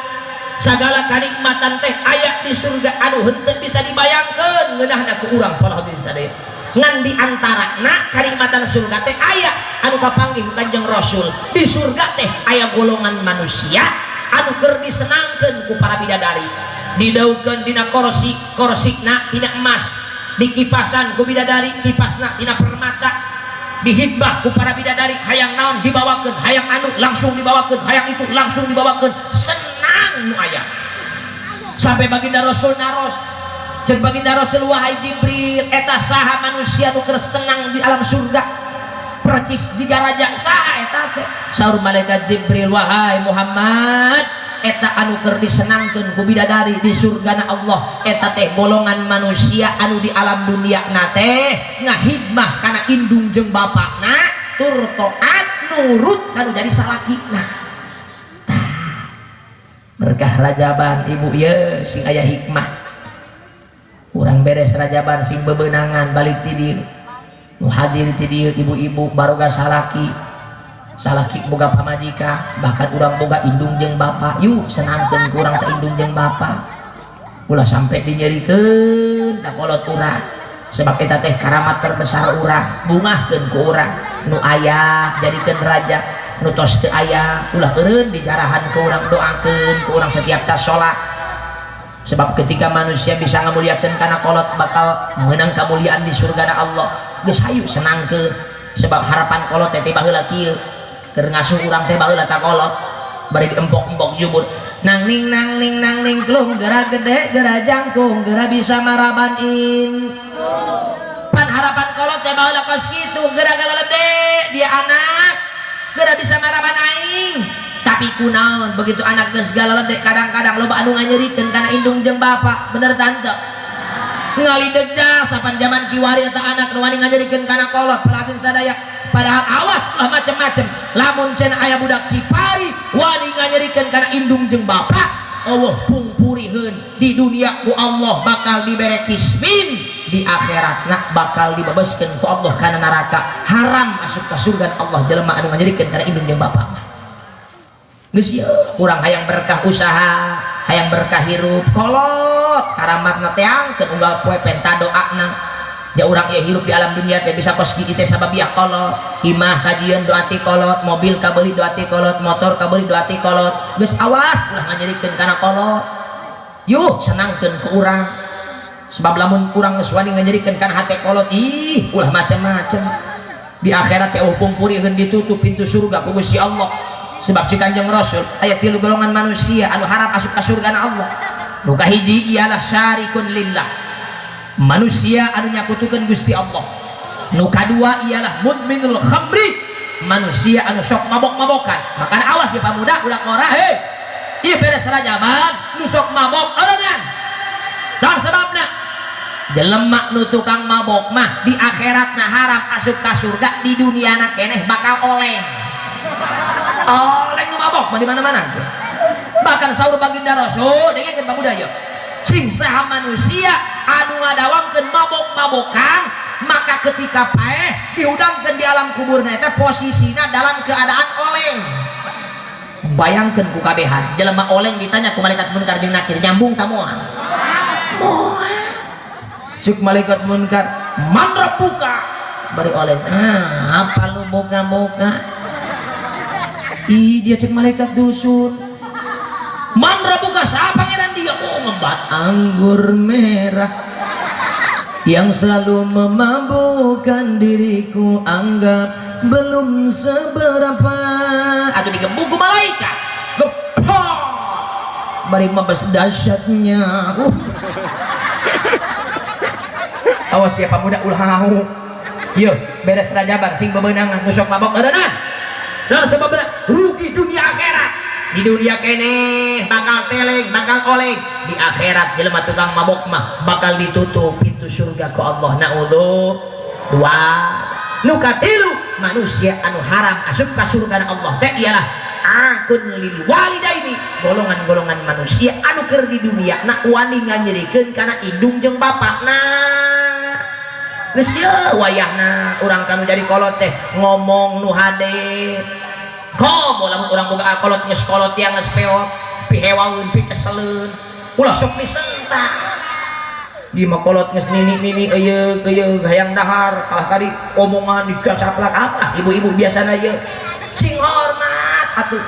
segala kanikmatan teh aya di surga anu henteu bisa dibayangkeun ngeunahna ku urang, para hadirin sadaya. Ngan di antarana kanikmatan surga teh aya anu kapanggih ku Kanjeng Rasul. Di surga teh aya golongan manusia anu keur disenangkeun ku para bidadari, didaukeun dina korsi, korsina tina emas. Dikipasan ku bidadari, kipasna tina permata. Dihitbah ku para bidadari, hayang naon dibawakeun, hayang anu langsung dibawakeun, hayang itu langsung dibawakeun. Senang nu aya. Sampai baginda Rasul naros. Cek baginda Rasul, wahai Jibril, eta saha manusia nu keur senang di alam surga? Percis jiga raja, saha eta teh? Saur malaikat Jibril, wahai Muhammad, eta anu keur disenangkeun ku bidadari di surgana Allah eta teh golongan manusia anu di alam dunia na teh ngahidmah kana indung jeung bapakna tur taat nurut kanu jadi salakina. Berkah rajaban ibu ye sing aya hikmah. Urang beres rajaban sing bebenangan balik ti dieu. Nu hadir ti dieu ibu-ibu baroga salaki, salaki boga pamajikan, bahkan urang boga indung jeung bapa. Yuk senangkeun ku urang teh indung jeung bapa. Ulah sampai dinyerikeun ka kolot urang. Sebab eta teh karamat terbesar urang, bungahkeun ku urang. Nu aya jadikeun raja, nu tos teu aya ulah eureun dijarahan ku urang, doakeun ku urang setiap tas salat. Sebab ketika manusia bisa ngamuliakeun kana kolot bakal meunang kemuliaan di surgana Allah. Geus hayu senangkeun. Sebab harapan kolot teh baheula kieu. Keur ngasuh urang teh baheula ta kolot bari diempok-empok jubur. Nang ning nang ning nang ning klung geura gede geura jangkung geura bisa maraban in. Pan harapan kolot teh baheula kos kitu, geura galede dia anak geura bisa maraban aing. Tapi kunaon begitu anak geus galalede kadang-kadang loba anu nganyerikeun kana indung jeung bapa. Bener tante? Ngalideg sapan zaman kiwari eta anak nu wani nganyerikeun kana kolot pelageun sadaya. Padahal awas ulah macem-macem, lamun cenah aya budak Cipari wani nganyerikeun kana indung jeung bapa, eueuh pungpuriheun di dunia ku Allah bakal dibere kismin, di akhirat bakal dibebaskeun ku Allah kana neraka. Haram asup ka surga Allah jelema anu nganyerikeun kana indung jeung bapa mah. Geus ieu urang hayang berkah usaha, hayang berkah hirup, kolot karamatna teangkeun unggal poe penta doana. Ja urang ieu hirup di alam dunia teh bisa kos kieu teh sabab ieu kolot. Imah kajieun doa ti kolot, mobil kabeuli doa ti kolot, motor kabeuli doa ti kolot. Geus awas ulah nganyerikeun kana kolot. Yuh senangkeun ku urang. Sebab lamun urang geus wani nganyerikeun kana hate kolot, ih ulah macem-macem. Di akhirat teh pungpuriheun ditutup pintu surga ku Gusti Allah. Sebab cik Kanjeng Rasul aya tilu golongan manusia anu harap asup ka surga na Allah. Nu kahiji ialah syarikun lillah, manusia anu nyakutukeun Gusti Allah. Nu kadua ialah mudminul khamri, manusia anu sok mabok-mabokan. Makana awas ya pamuda budak ora hei, ieu beres rajaban nu sok mabok eureungan. Dan sebabna jelema nu tukang mabok mah di akhiratna haram asup ka surga, di duniana keneh bakal oleng. Oleng nu mabok mah di mana-mana. Bahkan saur baginda Rasul dengekeun pamuda ieu, sing saha manusia anu ngadawamkeun mabok-mabokan maka ketika paeh dihudangkeun di alam kuburna eta posisina dalam keadaan oleng. Bayangkeun ku kabehan jelema oleng ditanya ku malaikat munkar jeung nakir, nyambung ka moal? Moal. Cuk malaikat munkar, man rabbuka? Bari oleng, ah apa lu muka-muka? Ih dia cek malaikat dusun, man rabbuka, siapa pangeran dia? Oh ngembat anggur merah yang selalu memabukkan diriku, anggap belum seberapa. Atau digebuk ku malaikat, gepok bari mabes dahsyatnya. Awas ya pemuda ulah hau. Yeuh beres rajaban sing bebenangan nu sok mabok eureunah. Dan sebabna rugi dunia akhirat. Di dunia keneh bakal teleng, bakal oleng. Di akhirat jelema tukang mabok mah bakal ditutup pintu surga ku Allah. Naudzu dua. Nu katilu manusia anu haram asup ka surga Allah teh ialah akun lil walidaini, golongan-golongan manusia anu keur di dunia na wani nganyerikeun kana indung jeung bapakna. Geus ieu wayahna urang kanu jadi kolot teh ngomong nu hade. Komo lamun urang boga kolot geus kolot yang geus peot, pihewaeun, pikeseleun, ulah sok disentak. Di mah kolot geus nini-nini euyeug euyeug hayang dahar, kalah kali omongan dicacaplak apa ibu-ibu biasana ieu. Sing hormat atuh.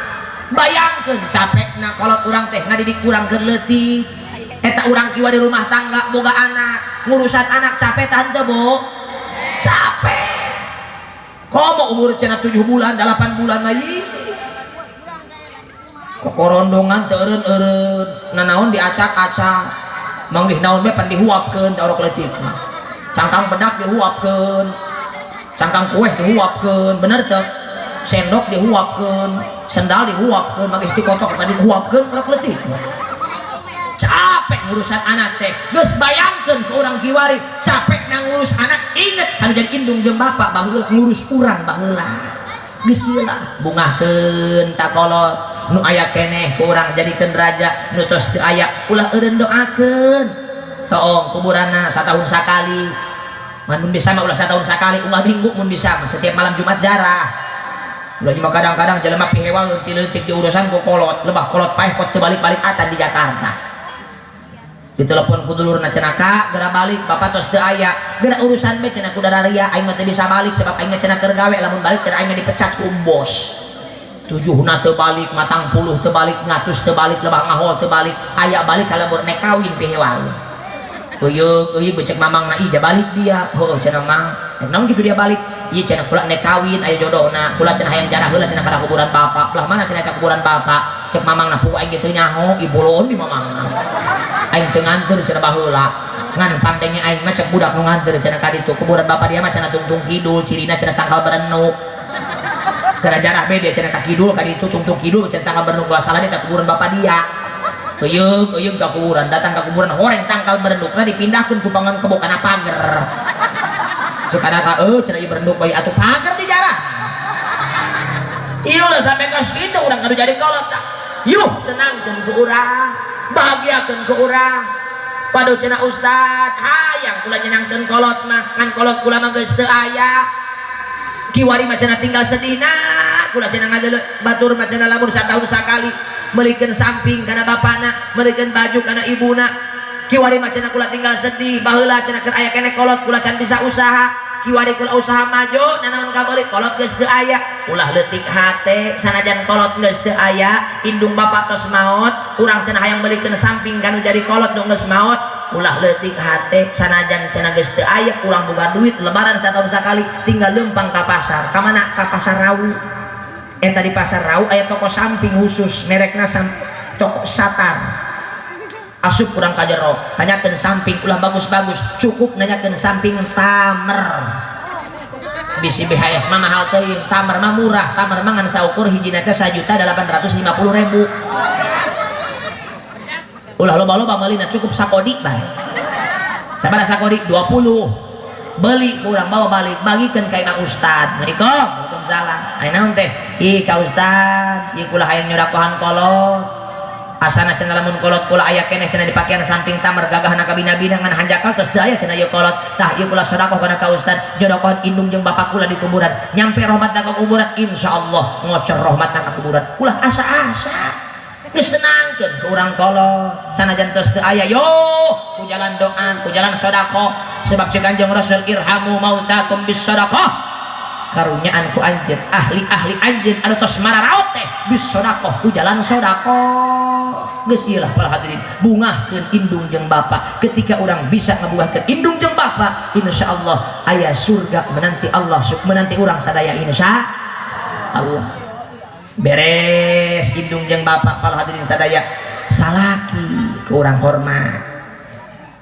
Bayangkeun capekna kolot urang teh ngadidik urang keur leutik. Eta urang kiwa di rumah tangga boga anak, Ngurusan anak capek tante bu? Capek. Komo umur cenah 7 bulan, 8 bulan lagi. Kokorondongan teu eureun-eureun, nanaon diacak-acak. Manggih naon bae pan dihuapkeun ta orok leutik mah. Cangkang bedak dihuapkeun. Cangkang kue dihuapkeun, bener teu? Sendok dihuapkeun, sendal dihuapkeun, manggih ti kotok pan dihuapkeun orok leutik mah. Capek ngurusan anak teh. Geus bayangkeun ke urang kiwari, capek nang ngurus anak, inget kan jadi indung jeung bapak baheula ngurus urang baheula. Geus heula bungahkeun ta kolot nu aya keneh ku urang jadikeun raja, nu tos teu aya ulah eureun doakeun. Toong kuburanna satahun sakali. Mun bisa mah ulah satahun sakali, ulah minggu mun bisa mah setiap malam Jumat jarah. Ulah mah kadang-kadang jelema pihewaeun ti leutik diurusan ku kolot, lebah kolot paeh kot teu balik-balik acan di Jakarta. Ditelepon ku dulurna cenah ka geura balik bapak tos teu aya geura urusan bae cenah ku dararia aing mah teu bisa balik sebab aing mah cenah keur gawe lamun balik cenah aing dipecat ku bos. 7na teu balik, 40 teu balik, 100 teu balik, lebah ngahol teu balik, aya balik kalebur nek kawin pihewaeun. Euyeung euyeung becek mamangna ih balik dia. Heuh cenah mang. Rek naon kitu dia balik? Ieu cenah kula nek kawin aya jodohna, kula cenah hayang jarah heula cenah kana kuburan bapak. Belah mana cenah ka kuburan bapak? Cek mamangna puguh aing ge teu nyaho, ibolon di mamangna. Aing teu nganteur cenah baheula. Ngan pandenge aing mah cek budak nu nganteur cenah ka ditu kuburan bapak dia mah cenah tungtung kidul, cirina cenah tangkal berenuk. Gara jarah be dia cenah ka kidul ka ditu tungtung kidul cenah tangkal berenuk ulah salah dia ka kuburan bapak dia. Euyeung euyeung ka kuburan, datang ka kuburan horeng tangkal berenukna dipindahkeun ku bangun kebo kana pager. Sukana ka eueuh cenah ieu berenuk bae atuh pager dijarah. Ieu lah sampai kos kitu urang kudu jadi kolot tah. Yuh senangkeun ku urang, bahagiakeun ku urang. Waduh cenah ustad, hayang kula nyenangkeun kolot mah, ngan kolot kula mah geus teu aya. Kiwari mah cenah tinggal sedihna, kula cenah ngadeuleu batur mah cenah lamun satahun sakali meulikeun samping kana bapana, meulikeun baju kana ibuna. Kiwari mah cenah kula tinggal sedih, baheula cenah keur aya keneh kolot kula can bisa usaha. Kiwari kula usaha maju, nanaon kabeuli kolot geus teu aya. Ulah leutik hate, sanajan kolot geus teu aya, indung bapak tos maot, urang cenah hayang meulikeun samping kanu jadi kolot nu geus maot. Ulah leutik hate, sanajan cenah geus teu aya, urang boga duit lebaran satahun sakali tinggal leumpang ka pasar. Ka mana? Ka pasar Rawu. Eta di pasar Rawu aya toko samping khusus merekna toko Satar. Asup kurang ka jero, tanyakeun samping ulah bagus-bagus, cukup nanyakeun samping tamer. Bisi BHS mah mahal teuing, tamer mah murah, tamer mah ngan saukur hijina teh 1.850.000. Ulah loba-loba meulina cukup sakodi bae. Sabaraha sakodi? 20. Beli kurang bawa balik, bagikeun ka imah ustad. Assalamualaikum. Waalaikumsalam. Aya naon teh? Ih ka ustad, ieu kula hayang nyodakohan kolot. Asana cenah lamun kolot kula aya keneh cenah dipakean samping tamer gagahna kabina-bina ngan hanjakal tos teu aya cenah ieu kolot. Tah ieu kula sedekah kana ka ustad, nyodakohan indung jeung bapak kula di kuburan. Nyampe rahmatna ka kuburan, insyaallah ngocor rahmatna ka kuburan. Ulah asa-asa. Geus senangkeun ku urang kolot. Sanajan tos teu aya yo ku jalan doa, ku jalan sedekah. Sebab cek Kanjeng Rasul irhamu mautakum bis sedekah. Karunyaan ku anjeun, ahli-ahli anjeun anu tos mararaot teh bis sedekah ku jalan sedekah. Geus ieu lah para hadirin, bungahkeun indung jeung bapa. Ketika urang bisa ngabungahkeun indung jeung bapa, insyaallah aya surga menanti Allah, menanti urang sadaya insya Allah. Beres indung jeung bapa para hadirin sadaya, salaki ku urang hormat.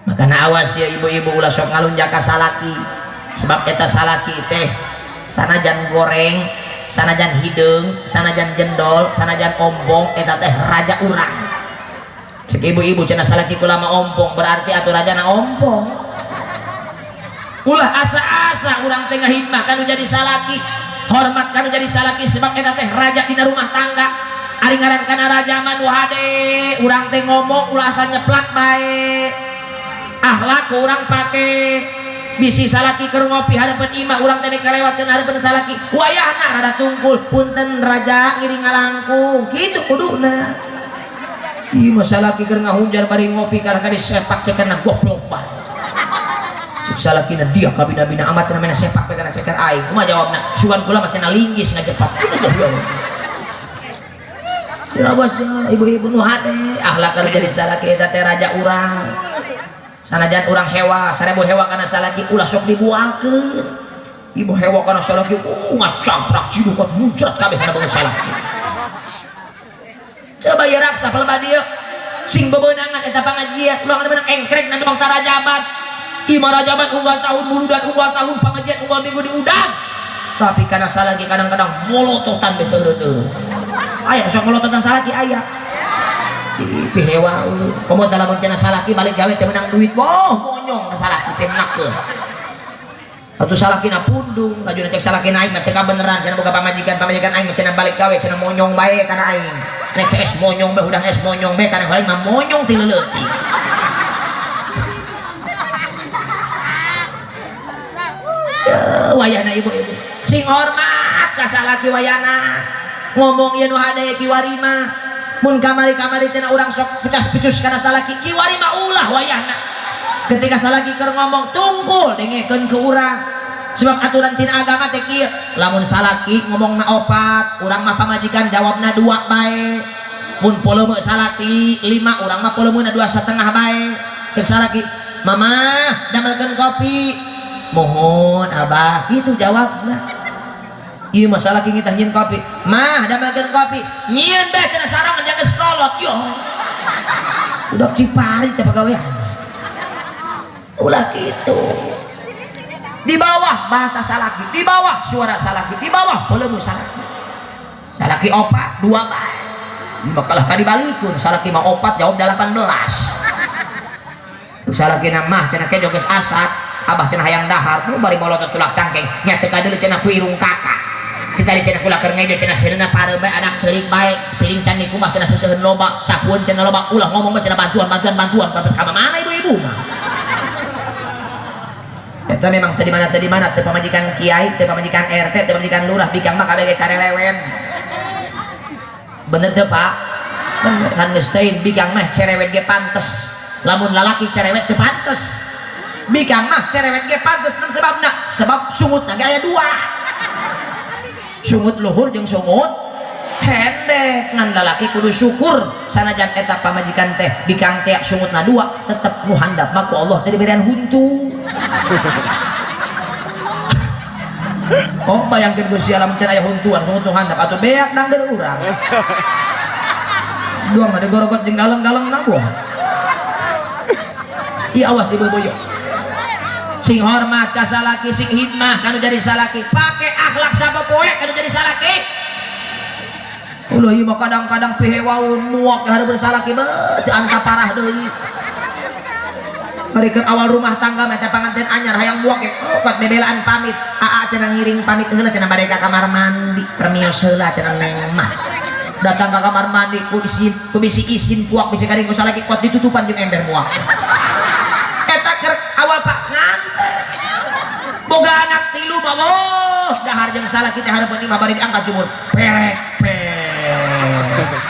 Makana awas ya ibu-ibu ulah sok ngalunjak ka salaki, sebab eta salaki teh sanajan goreng, sanajan hideung, sanajan jendol, sanajan ompong, eta teh raja urang. Cek ibu-ibu cenah salaki kula mah ompong, berarti atuh rajana ompong. Ulah asa-asa urang teh ngahidmah kanu jadi salaki, hormat kanu jadi salaki sebab eta teh raja dina rumah tangga. Ari ngaran kana raja mah nu hade, urang teh ngomong ulah asa nyeplak bae. Akhlak urang pake. Bisi salaki keur ngopi hadapan imah urang teh kalewatkeun hadapan salaki, wayahna rada tungkul, punten raja ngiring ngalangkung, kitu kuduna. Ieu mah salaki keur ngahunjar bari ngopi kalah ka disepak cekerna goblok bae. Cek salakina dia kabina-bina amat cenah mena sepak bae kana ceker aing. Kumaha jawabna? Sugan kula mah cenah linggis ngajepat. Ya awas ya ibu-ibu nu hade, akhlak kalau jadi salaki eta teh raja urang. Sanajan urang hewa, 1000 hewa kana salaki ulah sok dibuangkeun. Ibu hewa kana salaki ngacangprak cidukot muncrat kabeh kana bangun salaki. Coba ya raksa palebah dieu sing bebeunangan eta pangajian ulah menang engkrek na dumang tarajaban. Ima rajaban unggal tahun muludan unggal tahun pangajian unggal minggu diudang. Tapi kana salaki kadang-kadang molototan beh teu. Aya sok molototan salaki aya. Pihewa komo lamun cenah salaki balik gawe teh menang duit boh monyong ka salaki teh menakeun. Atuh salakina pundung lajuna cek salakina aing mah teu kabeneran cenah boga pamajikan pamajikan aing mah cenah balik gawe cenah monyong bae kana aing. Nek es monyong bae udah es monyong bae kana aing mah monyong ti leutik. Wayahna ibu-ibu sing hormat ka salaki wayahna ngomong ieu nu hade kiwari mah. Mun kamari-kamari cenah urang sok pecas-pecus kana salaki kiwari mah ulah wayahna. Ketika salaki keur ngomong tungkul dengekeun ke urang. Sebab aturan tina agama teh kieu, lamun salaki ngomongna opat, urang mah pamajikan jawabna 2 bae. Mun volume salaki 5, urang mah volumena 2,5 bae. Cek salaki, "Mama, damelkeun kopi." "Mohon abah," kitu jawabna. Ieu mah salaki ngitah nyieun kopi. "Mah, damelkeun kopi." "Nyieun bae cenah sarong jangan geus kolot." Yo. Udah Cipari teh pagawean. Ulah kitu. Di bawah bahasa salaki, di bawah suara salaki, di bawah volume salaki. Salaki opat, 2 bae. Makalah ka dibalikeun, salaki mah opat jawab 18. Salaki na mah cenah ke joges asak, abah cenah hayang dahar, nu bari molotot tulak cangkeng, nya teu kadeuleu cenah ku irung kakak. Kita di cenah kula keur ngejo cenah seuneuna pareum bae anak ceurik bae, piring can dikumbah cenah seuseun loba, sapueun cenah loba, ulah ngomong mah cenah bantuan bantuan bantuan, ka mana ibu-ibu mah. Eta memang teu di mana teu pamajikan kiai, teu pamajikan RT, teu pamajikan lurah, bikang mah kabeh ge carelewen. Bener teu Pak? Bener kan geus teuing bikang mah cerewet ge pantes. Lamun lalaki cerewet teu pantes. Bikang mah cerewet ge pantes mun sebabna? Sebab sungutna ge aya 2. Sungut luhur jeung sungut pendek. Ngan lalaki kudu syukur sanajan eta pamajikan teh bikang teh sungutna 2 tetep nu handap mah ku Allah teh diberian huntu. Oh bayangkeun Gusti Allah can aya huntuan sungut nu handap atuh beak dangdeur urang. Doang ada gorogot jeung galeng-galeng na buah. Ieu awas ibu-ibu yuk. Sing hormat ka salaki, sing hikmah kanu jadi salaki, pake akhlak sapopoe kanu jadi salaki. Ulah ieu mah kadang-kadang pihewaun muak hareupeun salaki beuh teu anta parah deui. Ari keur awal rumah tangga mah teh panganten anyar hayang muak ge kuat bebelaan pamit. Aa cenah ngiring pamit heula cenah bade ka kamar mandi, permios heula cenah neng mah. Datang ka kamar mandi ku isin, ku bisi isin puak bisi karing ku salaki kuat ditutupan jeung ember muak. Eta keur awal pak nganter. Boga anak 3 mah boh dahar jeung salaki teh hareupeun imah bari diangkat jumur. Perek perek.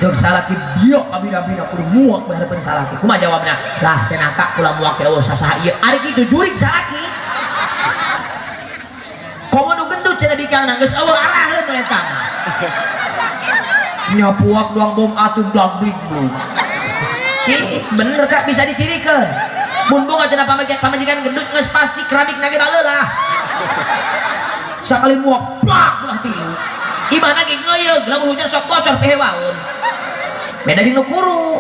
Jeung salaki biok kabina-bina kudu muak bae hareupeun salaki. Kumaha jawabna? Lah cenah kak kula muak teh eueuh sasaha ieu. Ari kitu jurig salaki. Komo nu gendut cenah bikangna geus eueuh araheun we eta mah. Nya puak doang bom atuh blag-blig blug. Ih, bener kak bisa dicirikan. Mun boga cenah pamajikan gendut geus pasti keramik nage baleulah. Sakali muak plak belah tilu. Imahna ge ngeuyeug lamun hujan sok bocor pehewaun. Beda jeung nu kuru.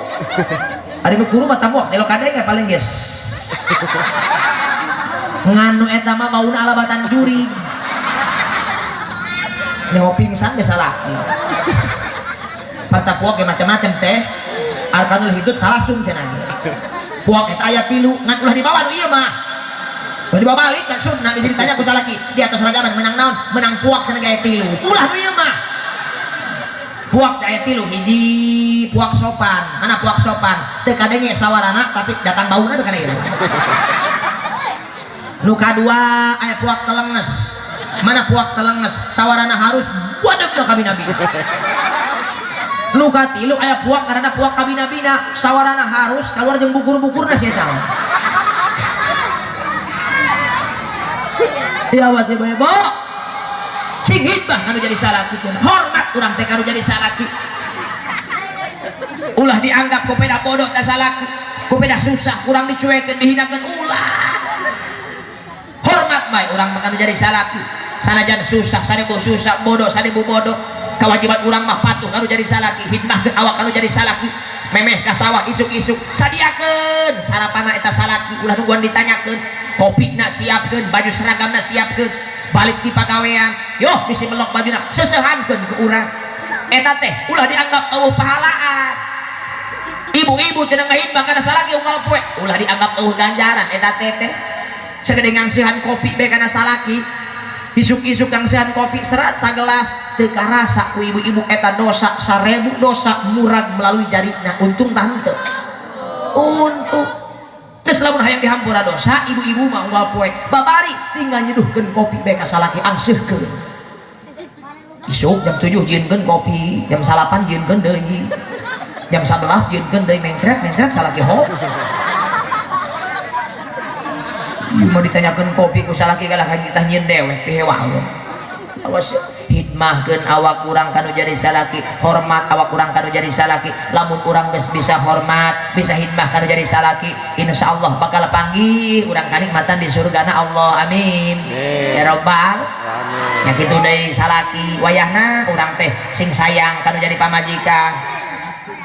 Ari nu kuru mah tamuak teh kadenge paling geus. Nganu eta mah bauna alabatan jurig. Nyaho pingsan ge salaki. Patah puak ge macam-macam teh. Arkanul hidut salasung cenah. Puak eta aya 3 ngan ulah dibawa nu ieu mah. Ulah dibawa balik maksudna bisa ditanya ku salaki di atas rajaban menang naon? Menang puak cenah ge aya 3. Ulah nu ieu mah. Puak teh aya 3 hiji puak sopan. Mana puak sopan? Teu kadenge sawarana tapi datang bauna kana ieu. Nu kadua aya puak telenges. Mana puak telenges? Sawarana harus wadegna kabinabi. Nu katilu aya puak karena puak kabina-bina sawarana harus keluar jeung bukur-bukurna si eta. Ya awas ibu-ibu. Sing hibah kanu jadi salaki cenah. Hormat urang teh kanu jadi salaki. Ulah dianggap ku peda bodoh tah salaki, ku peda susah, kurang dicuekeun, dihinakeun, ulah. Hormat bae urang mah kanu jadi salaki. Sanajan susah, sarebu susah, bodoh sarebu bodoh. Kewajiban urang mah patuh kanu jadi salaki, hidmahkeun awak kanu jadi salaki. Memeh ka sawah isuk-isuk sadiakeun sarapanna eta salaki, ulah nungguan ditanyakeun. Kopina siapkeun, baju seragamna siapkeun, balik ti pagawean, yoh bisi melok bajuna, sesehankeun ke urang. Eta teh ulah dianggap eueuh pahalaan. Ibu-ibu cenah ngahidmah kana salaki unggal poe, ulah dianggap eueuh ganjaran eta teh teh. Sagede ngangsihan kopi bae kana salaki, isuk-isuk ngangsihan kopi serat sagelas, teu karasa ku ibu-ibu eta dosa 1000 dosa murag melalui jarina, untung tah henteu. Untung. Geus lamun hayang dihampura dosa ibu-ibu mah unggal poe babari tinggal nyeduhkeun kopi bae ka salaki, angseuhkeun. Isuk jam 7 jieunkeun kopi, jam 9 jieunkeun deui, jam 11 jieunkeun deui, mencret-mencret salaki ho. Mau ditanyakeun kopi ku salaki kalah ka kita nyieun dewek pihewaeun. Awas hidmahkeun awak urang kanu jadi salaki, hormat awak urang kanu jadi salaki. Lamun urang geus bisa hormat, bisa hidmah kanu jadi salaki, insyaallah bakal panggih urang kanikmatan di surgana Allah. Amin. Ya rabbal alamin. Nya kitu deui salaki wayahna urang teh sing sayang kanu jadi pamajikan.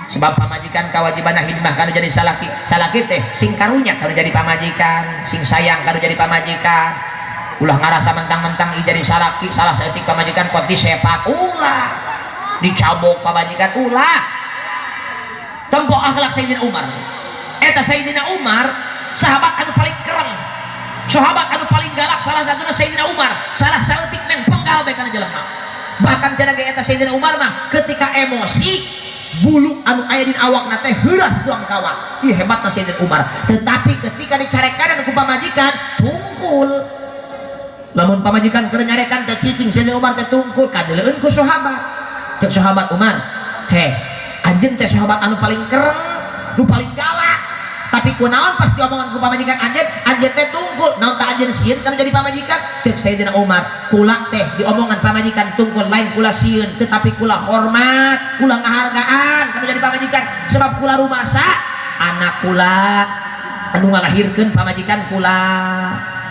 Sebab pamajikan kewajibanna hidmah kanu jadi salaki, salaki teh sing karunya kanu jadi pamajikan, sing sayang kanu jadi pamajikan. Ulah ngarasa mentang-mentang jadi salaki salah saeutik pamajikan kot disepak, ulah dicabok pamajikan, ulah. Tempo akhlak Sayyidina Umar. Eta Sayyidina Umar sahabat anu paling kereng, sahabat anu paling galak, salah satunya Sayyidina Umar, salah saeutik men penggal bae kana jelema. Bahkan cenah ge eta Sayyidina Umar mah ketika emosi bulu anu aya dina awakna teh heuras doang kawak. Ih hebatna Sayyidina Umar. Tetapi ketika dicarekanan ku pamajikan tungkul. Lamun pamajikan keur nyarekan teh cicing, Sayyidina Umar teh tungkul kadeleueun ku sahabat. Cek sahabat Umar, "Heh, anjeun teh sahabat anu paling kereng, nu paling galak. Tapi kunaon pas diomongan ku pamajikan anjeun, anjeun teh tungkul. Naon tah anjeun sieun kana jadi pamajikan?" Cek Sayyidina Umar, "Kula teh diomongan pamajikan tungkul lain kula sieun, tetapi kula hormat, kula ngahargaan kana jadi pamajikan sebab kula rumasa anak kula anu ngalahirkeun pamajikan kula,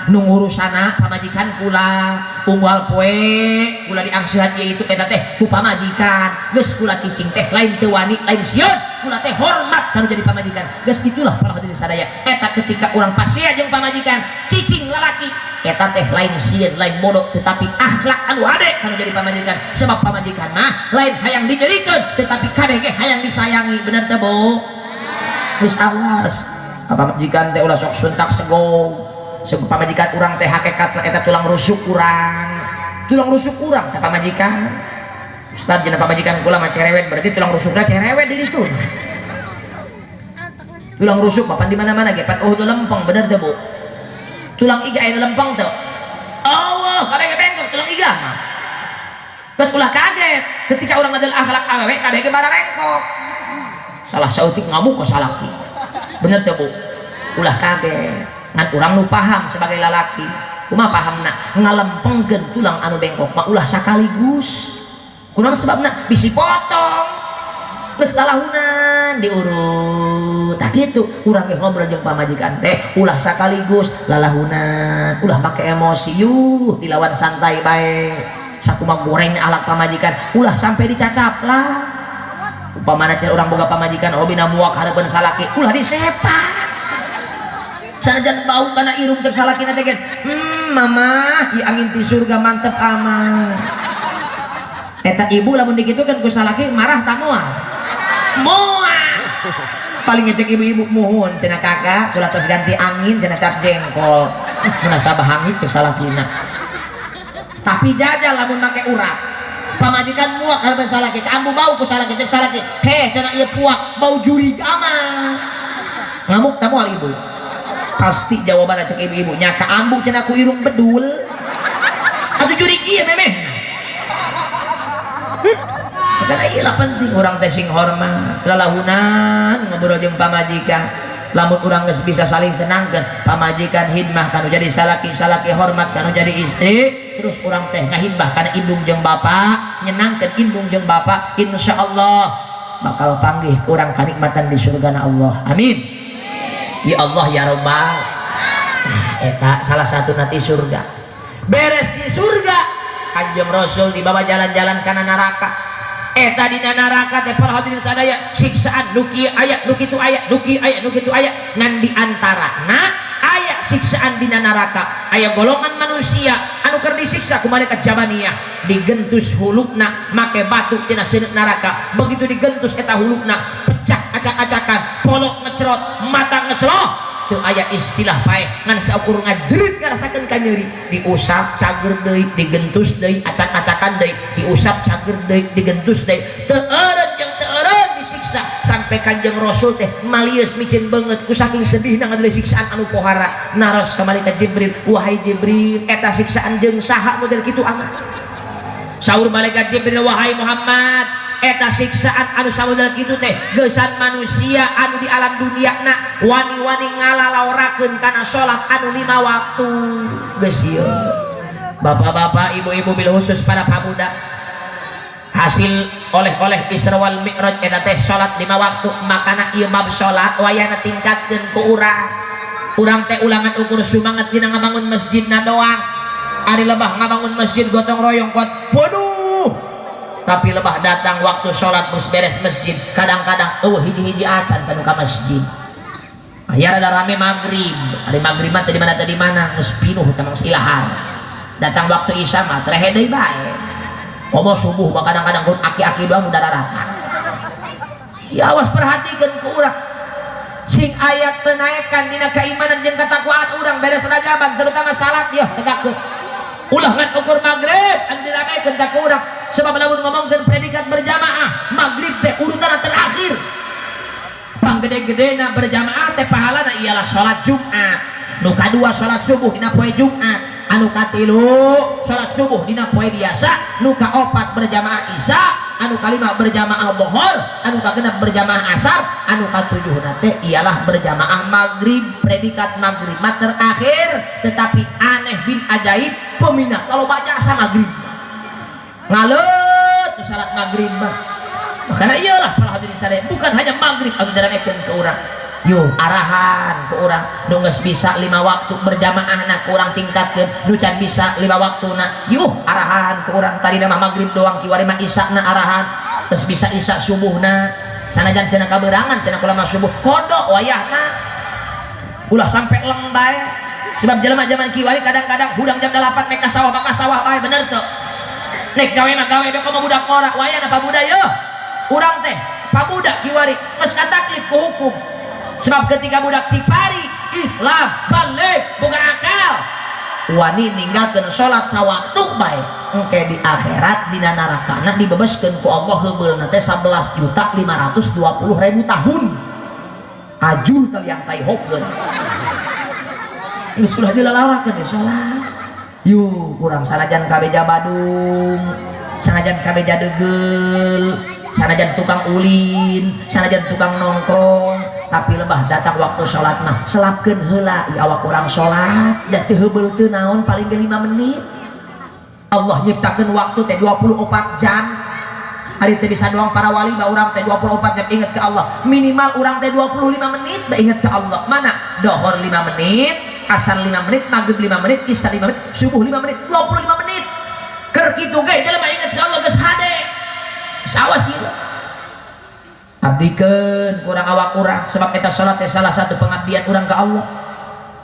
nu ngurusana pamajikan kula, unggal poe kula diangsihan ieu itu eta teh ku pamajikan. Geus kula cicing teh lain teu wani, lain sieun, kula teh hormat kana jadi pamajikan." Geus itulah para hadirin sadaya, eta ketika urang pasea jeung pamajikan cicing lalaki eta teh lain sieun, lain bodoh, tetapi akhlak anu hade kana jadi pamajikan. Sebab pamajikan mah lain hayang dinyerikeun, tetapi kabeh ge hayang disayangi. Bener teh Bu? Geus awas pamajikan teh ulah sok suntak segong. Sebab pamajikan urang teh hakikatna eta tulang rusuk urang, tulang rusuk urang teh pamajikan. Ustaz jeung pamajikan kula mah cerewet, berarti tulang rusukna cerewet di ditu. Tulang rusuk papan di mana-mana ge pan oh lempeng, bener teh Bu? Tulang iga aya lempeng teh. Allah, kabeh ge bengkok tulang iga mah. Terus ulah kaget ketika urang ngadel akhlak awewe kabeh ge bararengkok. Salah saeutik ngamuk ka salaki. Bener teh Bu? Ulah kaget. Ngan urang nu paham sebagai lalaki, kumaha pahamna ngalempengkeun tulang anu bengkok mah ulah sakaligus. Kunaon sebabna? Bisi potong. Geus lalahunan diurut. Tah kitu urang ge ngobrol jeung pamajikan teh ulah sakaligus, lalahunan, ulah make emosi, yuh dilawan santai bae. Sakumaha goreng akhlak pamajikan ulah sampai dicacap lah. Upamana cenah urang boga pamajikan hobina muak hareupeun salaki, ulah disepak. Sanajan bau kana irung cek salakina teh gen, mama, ieu angin ti surga mantep amat." Eta ibu lamun dikitukeun ku salaki marah ta moal? Moal. Paling ngecek ibu-ibu muhun cenah kakak, kula tos ganti angin cenah cap jengkol. Munasabah hangit cek salakina. Tapi jajal lamun make urap. Pamajikan muak hareupeun salaki, ambu bau ku salaki cek salaki. "Heh cenah ieu puak bau jurig amat." Ngamuk ta moal ibu? Pasti jawaban cek ibu-ibu nya ka ambu cenah ku irung bedul. Atuh jurig ieu memeh. Karena ieu lah penting urang teh sing hormat, lalahunan ngobrol jeung pamajikan. Lamun urang geus bisa saling senangkeun, pamajikan hidmah kanu jadi salaki, salaki hormat kanu jadi istri, terus urang teh ngahidmah kana indung jeung bapak, nyenangkeun indung jeung bapak, insyaallah bakal panggih kurang kanikmatan di surgana Allah. Amin. Ya Allah ya Rabbal. Eta salah satu nanti surga. Beres di surga, Kanjeng Rasul dibawa jalan-jalan kana neraka. Eta dina neraka teh para hadirin sadaya siksaan nu kieu aya, nu kitu aya, nu kieu aya, nu kitu aya. Ngan di antarana aya siksaan dina neraka. Aya golongan manusia anu keur disiksa ku malaikat Jabaniyah, digentus hulukna make batu tina seuneuk neraka. Begitu digentus eta hulukna pecah acak-acakan, polok ngecerot, mata ngeceloh. Teu aya istilah paeh ngan saukur ngajerit ngarasakeun kanyeri. Diusap cager deui, digentus deui, acak-acakan deui, diusap cager deui, digentus deui. Teu eureun jeung teu eureun disiksa sampai Kanjeng Rasul teh malieus miceun beungeut ku saking sedihna ngadele siksaan anu pohara. Naros ka malaikat Jibril, wahai Jibril, eta siksaan jeung saha model kitu amat? Saur malaikat Jibril, wahai Muhammad, eta siksaan anu samodel kitu teh geusan manusia anu di alam dunia na wani-wani ngalalaorakeun kana salat anu 5 waktu. Geus ieu bapak-bapak, ibu-ibu, bil khusus para pamuda, hasil oleh-oleh Isra wal Mi'raj eta teh salat 5 waktu. Makana ieu bab salat wayahna tingkatkeun ku urang. Urang teh ulangan ukur sumanget dina ngabangun masjidna doang. Ari lebah ngabangun masjid gotong royong kuat, waduh. Tapi lebah datang waktu sholat terus beres masjid, kadang-kadang eueuh hiji-hiji acan tanu ka masjid. Aya rada rame maghrib, ari maghrib mah teu di mana teu di mana, geus pinuh teh mah ilahar. Datang waktu isya mah trehe deui bae. Komo subuh mah kadang-kadang kun aki-aki doang udah rata. Ya awas perhatikeun ku urang. Sing aya kenaikan dina keimanan jeung ketakwaan urang beres rajaban, terutama salat yeuh tegakkeun. Ulah ngan ukur maghrib anu diramekeun ka urang. Sebab lamun ngomongkeun predikat berjamaah, maghrib teh urutan terakhir. Panggede-gedena berjamaah teh pahalana ialah salat Jumat. Nu kadua salat subuh dina poe Jumat, anu katilu salat subuh dina poe biasa, nu kaopat berjamaah Isya, anu kalima berjamaah Dhuhur, anu kagenep berjamaah Asar, anu katujuhna teh ialah berjamaah maghrib. Predikat maghrib mah terakhir, tetapi aneh bin ajaib peminat kalau baca asa maghrib ngaleut salat maghrib mah. Makanya iyalah para hadirin sadaya, bukan hanya maghrib anu diramekeun ke urang. Yo arahan ke urang nu geus bisa 5 waktu berjamaah na ku urang tingkatkeun, nu can bisa 5 waktu na yuh arahan ke urang. Tadi mah maghrib doang, kiwari mah isya na arahan, terus bisa isya subuhna sanajan cenah kaberangan cenah kula mah subuh kodok wayahna ulah sampai leng bae. Sebab jelema zaman kiwari kadang-kadang hudang jam 8 nek ka sawah maka sawah bae, bener teu? Nek gawe mah gawe be komo budak ngora wayahna pamuda yeuh. Urang teh pamuda kiwari geus kataklif ku hukum. Sebab ketika budak Cipari Islam balik boga akal wani ninggalkeun salat sawaktu bae, engke di akhirat dina narakana dibebaskeun ku Allah heubeulna teh 11.520.000 tahun. Ajul taliang tai hokkeun. Geus ulah dilalarakeun salat. Yuh kurang sanajan kabeja Badung, sanajan kabeja degel, sanajan tukang ulin, sanajan tukang nongkrong, tapi lebah datang waktu sholat mah selapkeun heula ieu awak urang sholat, da teu heubeul teu naon paling ge 5 menit. Allah nyiptakeun waktu teh 24 jam. Ari teh bisa doang para wali bah urang teh 24 jam inget ke Allah. Minimal urang teh 25 menit bah inget ke Allah. Mana? Dohor 5 menit, asar 5 menit, maghrib 5 menit, isya 5 menit, subuh 5 menit, 25 menit. Keur kitu ge jelema inget ke Allah geus hade. Geus awas ieu. Abdikeun kurang awak urang sebab eta salat teh salah satu pengabdian urang ka Allah.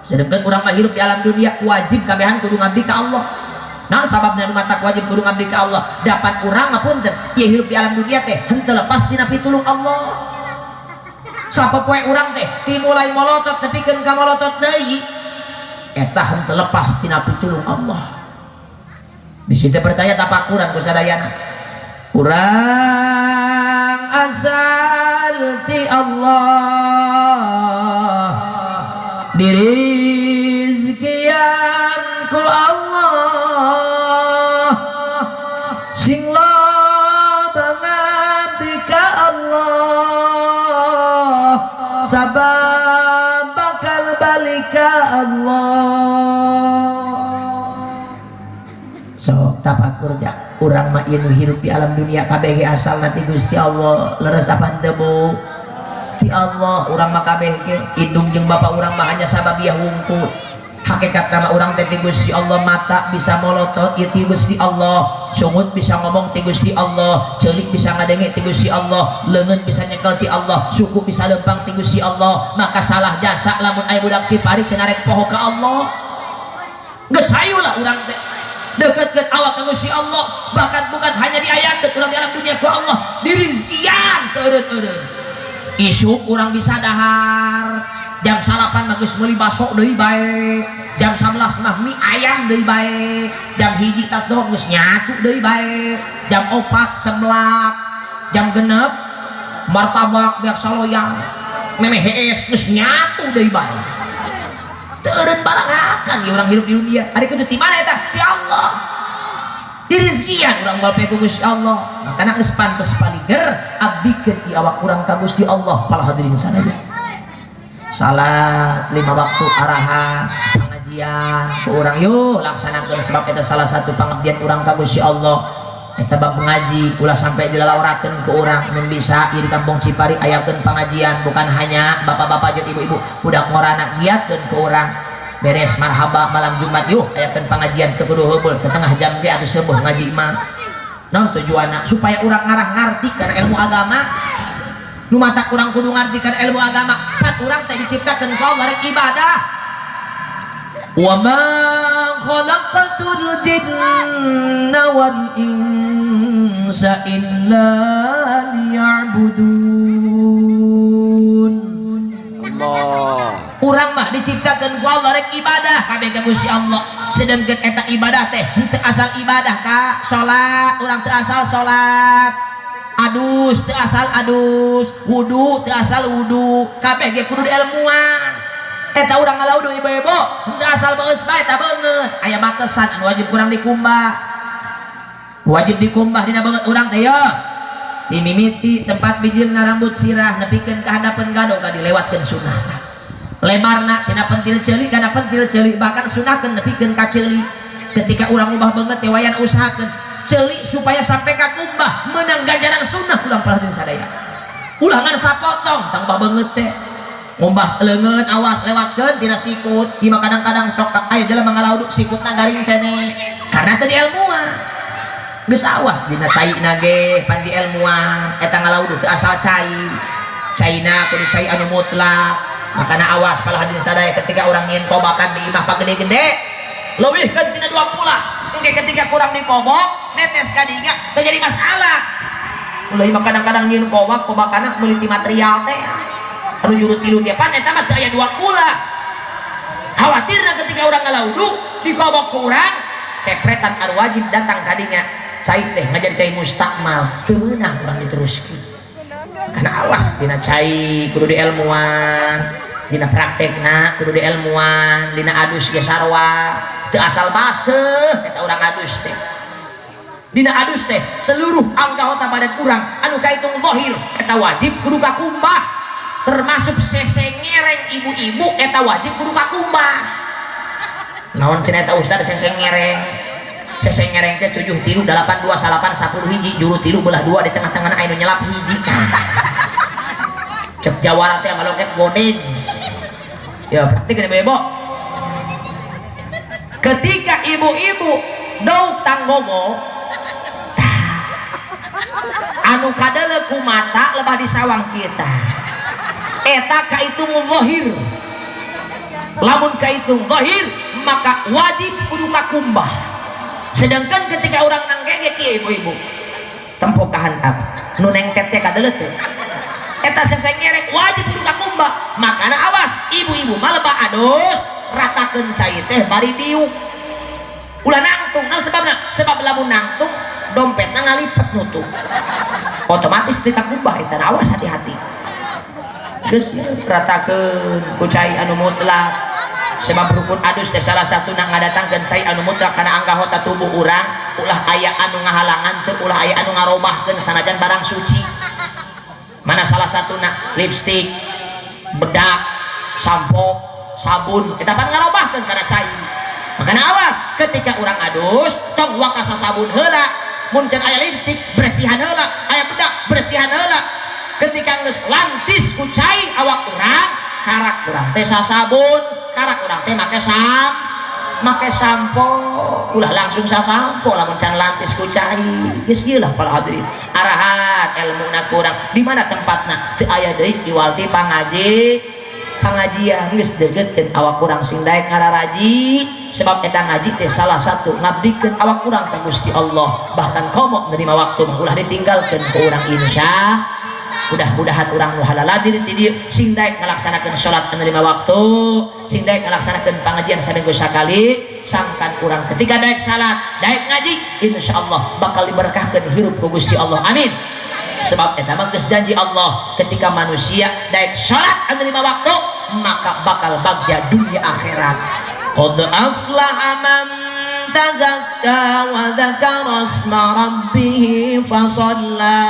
Sedangkan urang mah hirup di alam dunia wajib kabehan kudu ngabdi ka Allah. Nah sababna nu matak wajib kudu ngabdi ka Allah, dapat urang mah punten ieu hirup di alam dunia teh henteu lepas tina pitulung Allah. Sapopoe urang teh timulai molotot nepikeun ka molotot deui eta henteu lepas tina pitulung Allah. Bisi teh percaya tapakuran ku sadayana. Urang asal ti Allah dirizkian ku Allah, sing loba ngabdi ka Allah, sabab bakal balik ka Allah. Sok tapakur ja. Urang mah ieu nu hirup di alam dunia kabeh ge asalna ti Gusti Allah. Leres apa henteu Bu? Ti Allah. Urang mah kabeh ge indung jeung bapa urang mah hanya sababiah wungkul. Hakikat mah urang teh ti Gusti Allah. Mata bisa molotot ieu ti Gusti Allah, sungut bisa ngomong ti Gusti Allah, celik bisa ngadenge ti Gusti Allah, leungeun bisa nyekel ti Allah, suku bisa lempang ti Gusti Allah. Maka salah jasa lamun aya budak Cipari cenah rek poho ka Allah. Geus hayu lah urang teh deketkeun awak ka Gusti Allah. Bahkan bukan hanya diayakeun urang di alam dunia ku Allah, dirizkian teu eureun-eureun. Isuk urang bisa dahar, jam 9 mah geus meuli baso deui bae, jam 11 mah mie ayam deui bae, jam 1 tas doh geus nyatu deui bae, jam 4 seblak, jam 6 martabak beak saloyang, memeh hees geus nyatu deui bae. Teu eureun barang ieu urang hirup di dunia. Ari kudu ti mana eta? Ti Allah. Dirizkian urang bape ku Gusti Allah. Makana geus pantes paliger abdikeun ieu awak urang ka Gusti Allah. Para hadirin sadaya, salat 5 waktu arahan, pengajian ku urang yuk laksanakeun, sebab eta salah satu pangabdian urang ka Gusti Allah. Eta bab ngaji ulah sampai dilalawarakeun ku urang. Mun bisa ieu di kampung Cipari ayakeun pengajian, bukan hanya bapak-bapak jeung ibu-ibu, budak ngorana giatkeun ku urang. Beres marhaba malam Jumat yuk ayakeun pengajian, teu kudu heubeul, setengah jam ge atuh seueuh ngaji mah. Naon tujuanna? Supaya urang ngarah ngarti kana ilmu agama. Nu mata urang kudu ngarti kana ilmu agama. Pan urang teh diciptakeun ku Allah rek ibadah. Wa ma khalaqatul jinna wal insa illa liya'budun. Allah. Urang mah diciptakeun ku Allah rek ibadah kabeh ka Gusti Allah. Sedangkan eta ibadah teh henteu asal ibadah ka salat, urang teu asal salat, adus teu asal adus, wudu teu asal wudu, kabeh ge kudu dielmuan. Eta urang ngalaudu ibu-ibu henteu asal beus bae eta beungeut, aya batasan anu wajib kurang dikumbah. Wajib dikumbah dina beungeut urang teh ye dimimiti tempat bijilna rambut sirah nepikeun ka handapeun gado ka dilewatkeun sunnah. Lebarna tina pentil ceuli kana pentil ceuli, bahkan sunahkeun nepikeun ka ceuli. Ketika urang ngubah beungeut teh wayan usahakeun ceuli supaya sampai ka kumbah, menang ganjaran sunnah urang perhatiin sadaya. Ulah ngan sapotong tang beungeut teh ngumbah leungeun awas lewatkeun tina sikut. Ieu mah kadang-kadang sok aya jelema ngalauduk sikutna garing keneh karena teu dielmuan. Geus awas dina caina ge pan dielmuan. Eta ngalauduk teu asal cai, caina kudu cai anu mutlak. Makana awas pala hadirin sadaya ketika urang nyieun kobakan di imah pagede-gede leuwihkeun tina 2 pula, engke ketika kurang dikobok netes ka dinya teu jadi masalah. Ulah imah kadang-kadang nyieun kobak, kobakanna meuli ti material teh anu juru tilu teh, pan eta mah teu aya 2 kula. Khawatirna ketika urang ngalauduk dikobok ku urang kepretan anu wajib datang kadinya cai teh ngajadi cai mustakmal, teu meunang urang diteruskeun. Karena awas dina cai kudu dielmuan, dina praktekna kudu dielmuan, dina adus ge sarua teu asal baseuh eta urang adus teh. Dina adus teh seluruh anggota badan urang anu kaitung zahir eta wajib kudu kakumbah, termasuk sesengereng ibu-ibu eta wajib kudu kakumbah. Naon cenah eta ustaz sesengereng? Sesengereng teh 7 3 8 2 9 10 hiji, juru 3 belah 2 di tengah-tengahna aya nu nyelap hiji. Cek jawara teh maloket godeng. Ya praktik ini ibu. Ketika ibu-ibu dauk tanggogo anu kadele ku mata lebah di sawang kita eta kaitung zahir. Lamun kaitung zahir maka wajib kudu kakumbah. Sedangkan ketika orang nangkege kieu ibu-ibu tempo kahandap nu nengket teh kadele teh eta sesengerek wajib kudu kakumbah. Makana awas ibu-ibu mah lebah adus ratakeun cai teh bari diuk, ulah nangtung. Nah sebabna, sebab lamun nangtung dompetna ngalipet nutup otomatis teu kakumbah eta. Awas hati-hati geus ratakeun ku cai anu mutlak, sebab rukun adus teh salah satu na ngadatangkeun cai anu mutlak kana anggota tubuh urang, ulah aya anu ngahalangan teu, ulah aya anu ngarobahkeun sanajan barang suci. Mana salah satuna lipstik, bedak, sampo, sabun eta pan ngarobahkeun kana cai. Makana awas ketika urang adus tong wakasa sabun heula, Mun can aya lipstik bersihan heula, aya bedak bersihan heula. Ketika geus lantis ku cai awak urang, karak urang teh sasabun, karak urang teh make make sampo. Ulah langsung sasampo lamun can lantis ku cai. Geus ieu lah para hadirin, arahan ilmuna kurang. Di mana tempatna? Teu aya deui iwal ti pangajian. Geus deukeutkeun awak urang sing daek ngararaji, sebab eta ngaji teh salah satu ngabdikeun awak urang ka Gusti Allah. Bahkan komo nerima waktu mah ulah ditinggalkeun ku urang insya. Mudah-mudahan urang nu halal diri ti dieu sing daek ngalaksanakeun salat anu lima waktu, sing daek ngalaksanakeun pangajian saminggu sakali. Sangkan urang ketika daek salat, daek ngaji, insyaallah bakal diberkahkeun hirup ku Gusti Allah. Amin. Sebab eta mah geus janji Allah, ketika manusia daek salat anu lima waktu maka bakal bagja dunia akhirat. Qad aflaha man tazakka wa dzakara asma rabbih fa shalla.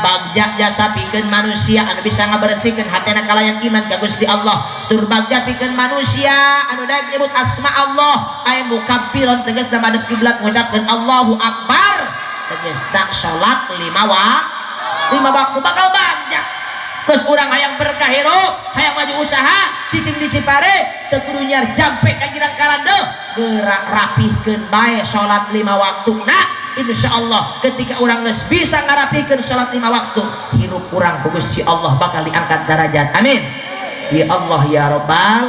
Bagja jasa pikeun manusia anu bisa ngabersihkeun hatena kalayan iman ka Gusti Allah. Tur bagja pikeun manusia anu daek nyebut asma Allah, aya mukabbiron tegasna madep kiblat ngucapkeun Allahu akbar, tegasna salat lima waktu bakal bagja. Terus urang hayang berkah hirup, hayang maju usaha, cicing di Cipare, teu kudu nyiar jampe ka girang kalande, gerak rapihkeun bae salat lima waktu. Nah, insyaallah ketika urang geus bisa ngarapihkeun salat lima waktu, hirup urang ku Gusti Allah bakal diangkat derajat. Amin. Ya Allah ya Rabbal.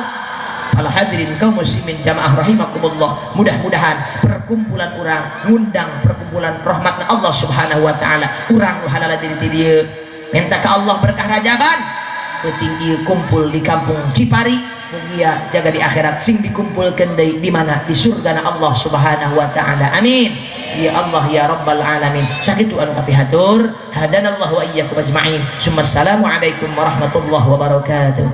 Al hadirin kaum muslimin jamaah rahimakumullah, mudah-mudahan perkumpulan urang ngundang perkumpulan rahmatna Allah Subhanahu wa taala. Urang nu halal diri ti dieu minta ke Allah berkah rajaban peuting ieu kumpul di kampung Cipari, mugia jaga di akhirat sing dikumpulkeun deui di mana? Di surgana Allah Subhanahu wa taala. Amin ya Allah ya Rabbal alamin. Sakitu anu kapihatur, hadanallahu wa iyyakum ajmain. Summa assalamu alaikum warahmatullahi wabarakatuh.